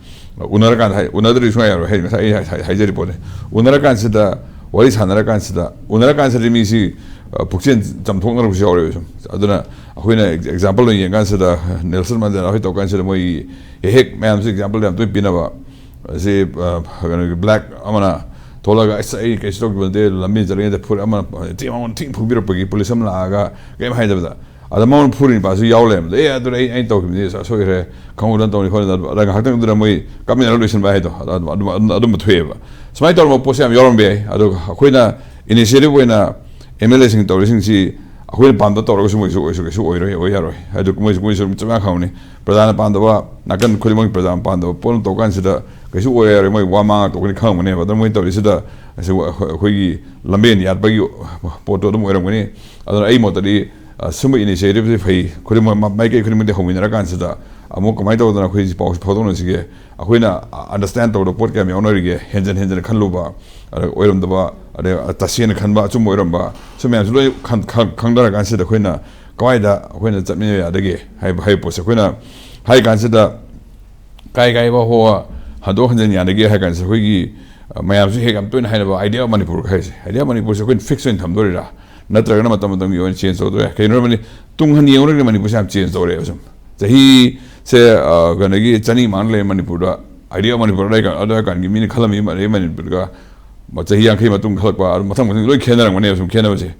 ꯎꯅꯔꯀꯥꯟꯗ ꯍꯥꯏ-, ꯎꯅꯗ꯭ꯔꯗꯤ ꯁꯨꯡꯌꯥ ꯌꯥꯔꯣꯏ ꯍꯥꯏ-, ꯉꯁꯥꯏ ꯑꯩ ꯍꯥꯏ-, ꯍꯥꯏ-, ꯍꯥꯏꯖꯔꯤ ꯄꯣꯠꯅꯤ꯫ ꯎꯅꯔꯀꯥꯟꯁꯤꯗ, ꯋꯥꯔꯤ ꯁꯥꯟꯅꯔꯀꯥꯟꯁꯤꯗ, ꯎꯅꯔꯀꯥꯟꯁꯤꯗ ꯃꯤꯁꯤ, ꯑ, ꯄꯨꯛꯆꯦꯜ ꯆꯝꯊꯣꯛꯅꯔꯛꯄꯁꯨ ꯌꯥꯎꯔꯦꯕ ꯁꯨꯝ꯫ ꯑꯗꯨꯅ ꯑꯩꯈꯣꯏꯅ ꯑꯦꯛ-, ꯑꯦꯛꯖꯥꯝꯄꯜ ꯑꯣꯏꯅ ꯌꯦꯡꯀꯥꯟꯁꯤꯗ ꯅꯦꯜꯁꯟ ꯃꯟꯗꯦꯂꯥ ꯍꯣꯏ ꯇꯧꯀꯥꯟꯁꯤꯗ ꯃꯣꯏꯒꯤ ꯍꯦꯛ ꯍꯦꯛ ꯃꯌꯥꯝꯁꯦ ꯑꯦꯛꯖꯥꯝꯄꯜ ꯌꯥꯝ ꯇꯣꯏꯅ ꯄꯤꯅꯕ, ꯑꯁꯤ, ꯑ, ꯀꯩꯅꯣꯒꯤ ꯕ꯭ꯂꯦꯛ ꯑꯃꯅ ꯊꯣꯛꯂꯒ "ꯑꯁ ꯑꯩ ꯀꯩꯁꯨ ꯇꯧꯈꯤꯕ ꯅꯠꯇꯦ, ꯂꯝꯕꯤ ꯆꯠꯂꯤꯉꯩꯗ ꯐꯨꯔꯤꯠ ꯑꯃ ꯊꯤ ꯃꯉꯣꯟꯗ ꯊꯤ ꯐꯨꯕꯤꯔꯛꯄꯒꯤ ꯄꯨꯂꯤꯁ ꯑꯃ ꯂꯥꯛꯑꯒ ꯀꯩꯝ ꯍꯥꯏꯗꯕꯗ", ꯑꯗ ꯃꯉꯣꯟꯗ ꯐꯨꯔꯤ ꯅꯨꯄꯥꯁꯨ ꯌꯥꯎ ꯂꯩꯔꯝꯕꯗ "ꯑꯦ ꯑꯗꯨꯗ ꯑꯩ ꯑꯩꯅ ꯇꯧꯈꯤꯕꯅꯤ, ꯑꯁꯣꯏꯈ꯭ꯔꯦ, ꯈꯪꯍꯧꯗꯅ ꯇꯧꯅꯤ ꯈꯣꯠꯅꯤ", ꯑꯗ ꯉꯥꯏꯍꯥꯛꯇꯪꯗꯨꯗ ꯃꯣꯏ ꯀꯞꯃꯤꯟꯅꯔꯒ ꯂꯣꯏꯁꯤꯟꯕ ꯍꯥꯏꯗꯣ ꯑꯗꯨ-, ꯑꯗꯨ-, ꯑꯗꯨꯝ-, ꯑꯗꯨꯝꯕ ꯊꯣꯛꯑꯦꯕ꯫ ꯁꯨꯃꯥꯏꯅ ꯇꯧꯔꯝꯕ ꯄꯣꯠꯁꯦ ꯌꯥꯝ ꯌꯥꯎꯔꯝꯕ ꯌꯥꯏ꯫ ꯑꯗꯣ ꯑꯩꯈꯣꯏꯅ ꯏꯅꯤꯁꯤꯌꯦꯇꯤꯚ ꯑꯣꯏꯅ ꯑꯦꯝ ꯑꯦꯜ ꯑꯦꯁꯤꯡ ꯇꯧꯔꯤꯁꯤꯡꯁꯤ ꯑꯩꯈꯣꯏꯅ ꯄꯥꯝꯗꯕ ꯇꯧꯔꯒꯁꯨ ꯃꯣꯏꯁꯨ ꯑꯣꯏꯁꯨ ꯀꯩꯁꯨ ꯑꯣꯏꯔꯣꯏ, ꯑꯣꯏ ꯌꯥꯔꯣꯏ꯫ ꯑꯗꯨ ꯃꯣꯏꯁꯨ, ꯃꯣꯏꯁꯨ ꯑꯗꯨꯝ ꯆꯞ ꯃꯥꯟꯅ ꯈꯪꯕꯅꯤ꯫ ꯄ꯭ꯔꯖꯥꯅ ꯄꯥꯝꯗꯕ, ꯅꯥꯀꯟ ꯈꯨꯗꯤꯡꯃꯛꯀꯤ ꯄ꯭ꯔꯖꯥꯅ ꯄꯥꯝꯗꯕ ꯄꯣꯠ ꯑꯃ ꯇꯧ ꯀꯥꯟꯁꯤꯗ ꯀꯩꯁꯨ ꯑꯣꯏ ꯌꯥꯔꯣꯏ꯫ ꯃꯣꯏ ꯋꯥ ꯃꯥꯡꯉ ꯇꯣꯛꯀꯅꯤ ꯈꯪꯉꯝꯒꯅꯦꯕ꯫ ꯑꯗꯨꯅ ꯃꯣꯏꯅ ꯇꯧꯔꯤꯁꯤꯗ ꯑꯁꯤ ꯑꯩꯈꯣꯏ-, ꯑꯩꯈꯣꯏꯒꯤ ꯂꯝꯕꯦꯟ ꯌꯥꯠꯄꯒꯤ ꯄꯣꯠꯇꯣ ꯑꯗꯨꯝ ꯑꯣꯏꯔꯝꯒꯅꯤ꯫ ꯑꯗꯨꯅ ꯑꯩ ꯃꯣꯠꯇꯗꯤ, ꯑ, ꯁꯨꯝꯕ initiative ꯁꯤ ꯐꯩ꯫ ꯈꯨꯗꯤꯡꯃꯛ ꯃ-, ꯃꯥꯏꯀꯩ ꯈꯨꯗꯤꯡꯃꯛꯇ ꯍꯧꯃꯤꯟꯅꯔꯀꯥꯟꯁꯤꯗ ꯑꯃꯨꯛ ꯀꯃꯥꯏꯅ ꯇꯧꯗꯅ ꯑꯩꯈꯣꯏ ꯁꯤ ꯄꯥꯎꯁꯤ ꯐꯥꯎꯗꯣꯛꯅꯁꯤꯒꯦ? ꯑꯩꯈꯣꯏꯅ understand ꯇꯧꯗꯕ ꯄꯣꯠ ꯀꯌꯥꯝ ꯌꯥꯎꯅꯔꯤꯒꯦ? ꯍꯦꯟꯖꯟ ꯍꯦꯟꯖꯟꯅ ꯈꯜꯂꯨꯕ, ꯑꯗ ꯑꯣꯏꯔꯝꯗꯕ, ꯑꯗꯩ ꯇꯁꯦꯡꯅ ꯈꯟꯕ, ꯑꯆꯨꯝꯕ ꯑꯣꯏꯔꯝꯕ, ꯁꯤ ꯃꯌꯥꯝꯁꯤ ꯂꯣꯏ ꯈꯟ-, ꯈꯟ-, ꯈꯪꯗꯔꯀꯥꯟꯁꯤꯗ ꯑꯩꯈꯣꯏꯅ ꯀꯃꯥꯏꯗ ꯑꯩꯈꯣꯏꯅ ꯆꯠꯃꯤꯟꯅꯕ ꯌꯥꯗꯒꯦ ꯍꯥꯏꯕ, ꯍꯥꯏꯕ ꯄꯣꯠꯁꯦ ꯑꯩꯈꯣꯏꯅ ꯍꯥꯏ ꯀꯥꯟꯁꯤꯗ ꯀꯥꯏ ꯀꯥꯏ ꯐꯥꯎꯕ ꯍꯟꯗꯣꯛ ꯍꯟꯖꯤꯟ ꯌꯥꯗꯒꯦ ꯍꯥꯏ ꯀꯥꯟꯁꯤꯗ ꯑꯩꯈꯣꯏꯒꯤ, ꯑ, ꯃꯌꯥꯝꯁꯨ ꯍꯦꯛ ꯌꯥꯝ ꯇꯣꯏꯅ ꯍꯥꯏꯅꯕ Idea of Manipur ꯍꯥꯏꯁꯦ꯫ Idea of Manipur ꯁꯦ ꯑꯩꯈꯣꯏꯅ fix ꯑꯣꯏꯅ ꯊꯝꯗꯣꯔꯤꯔꯥ? ꯅꯠꯇ꯭ꯔꯒꯅ ꯃꯇꯝ ꯃꯇꯝꯒꯤ ꯑꯣꯏꯅ change ꯇꯧꯗꯣꯏꯔꯥ? ꯀꯩꯅꯣ ꯍꯥꯏꯕꯗꯤ ꯇꯨꯡ ꯍꯟꯅ ꯌꯦꯡꯉꯨꯔꯒꯗꯤ ꯃꯅꯤꯄꯨꯔꯁꯦ ꯌꯥꯝ change ꯇꯧꯔꯦꯕ ꯁꯨꯝ꯫ ꯆꯍꯤꯁꯦ, ꯑ, ꯀꯩꯅꯣꯒꯤ ꯆꯅꯤ ꯃꯃꯥꯡꯗ ꯂꯩꯔꯦ ꯃꯅꯤꯄꯨꯔꯗ꯫ Idea of Manipur ꯑꯗꯨꯋꯥꯏ ꯀꯥꯟ-, ꯑꯗꯨꯋꯥꯏ ꯀꯥꯟꯒꯤ ꯃꯤꯅ ꯈꯜꯂꯝꯃꯤ ꯑꯗꯩ ꯃꯅꯤꯄꯨꯔꯒ ꯆꯍꯤ ꯌꯥꯡꯈꯩ ꯃꯇꯨꯡ ꯈꯜꯂꯛꯄ, ꯑꯗꯨ ꯃꯊꯪ ꯃꯊꯪ ꯂꯣꯏ ꯈꯦꯠꯅꯔꯝꯒꯅꯦꯕ ꯁꯨꯝ ꯈꯦꯠꯅꯕꯁꯦ꯫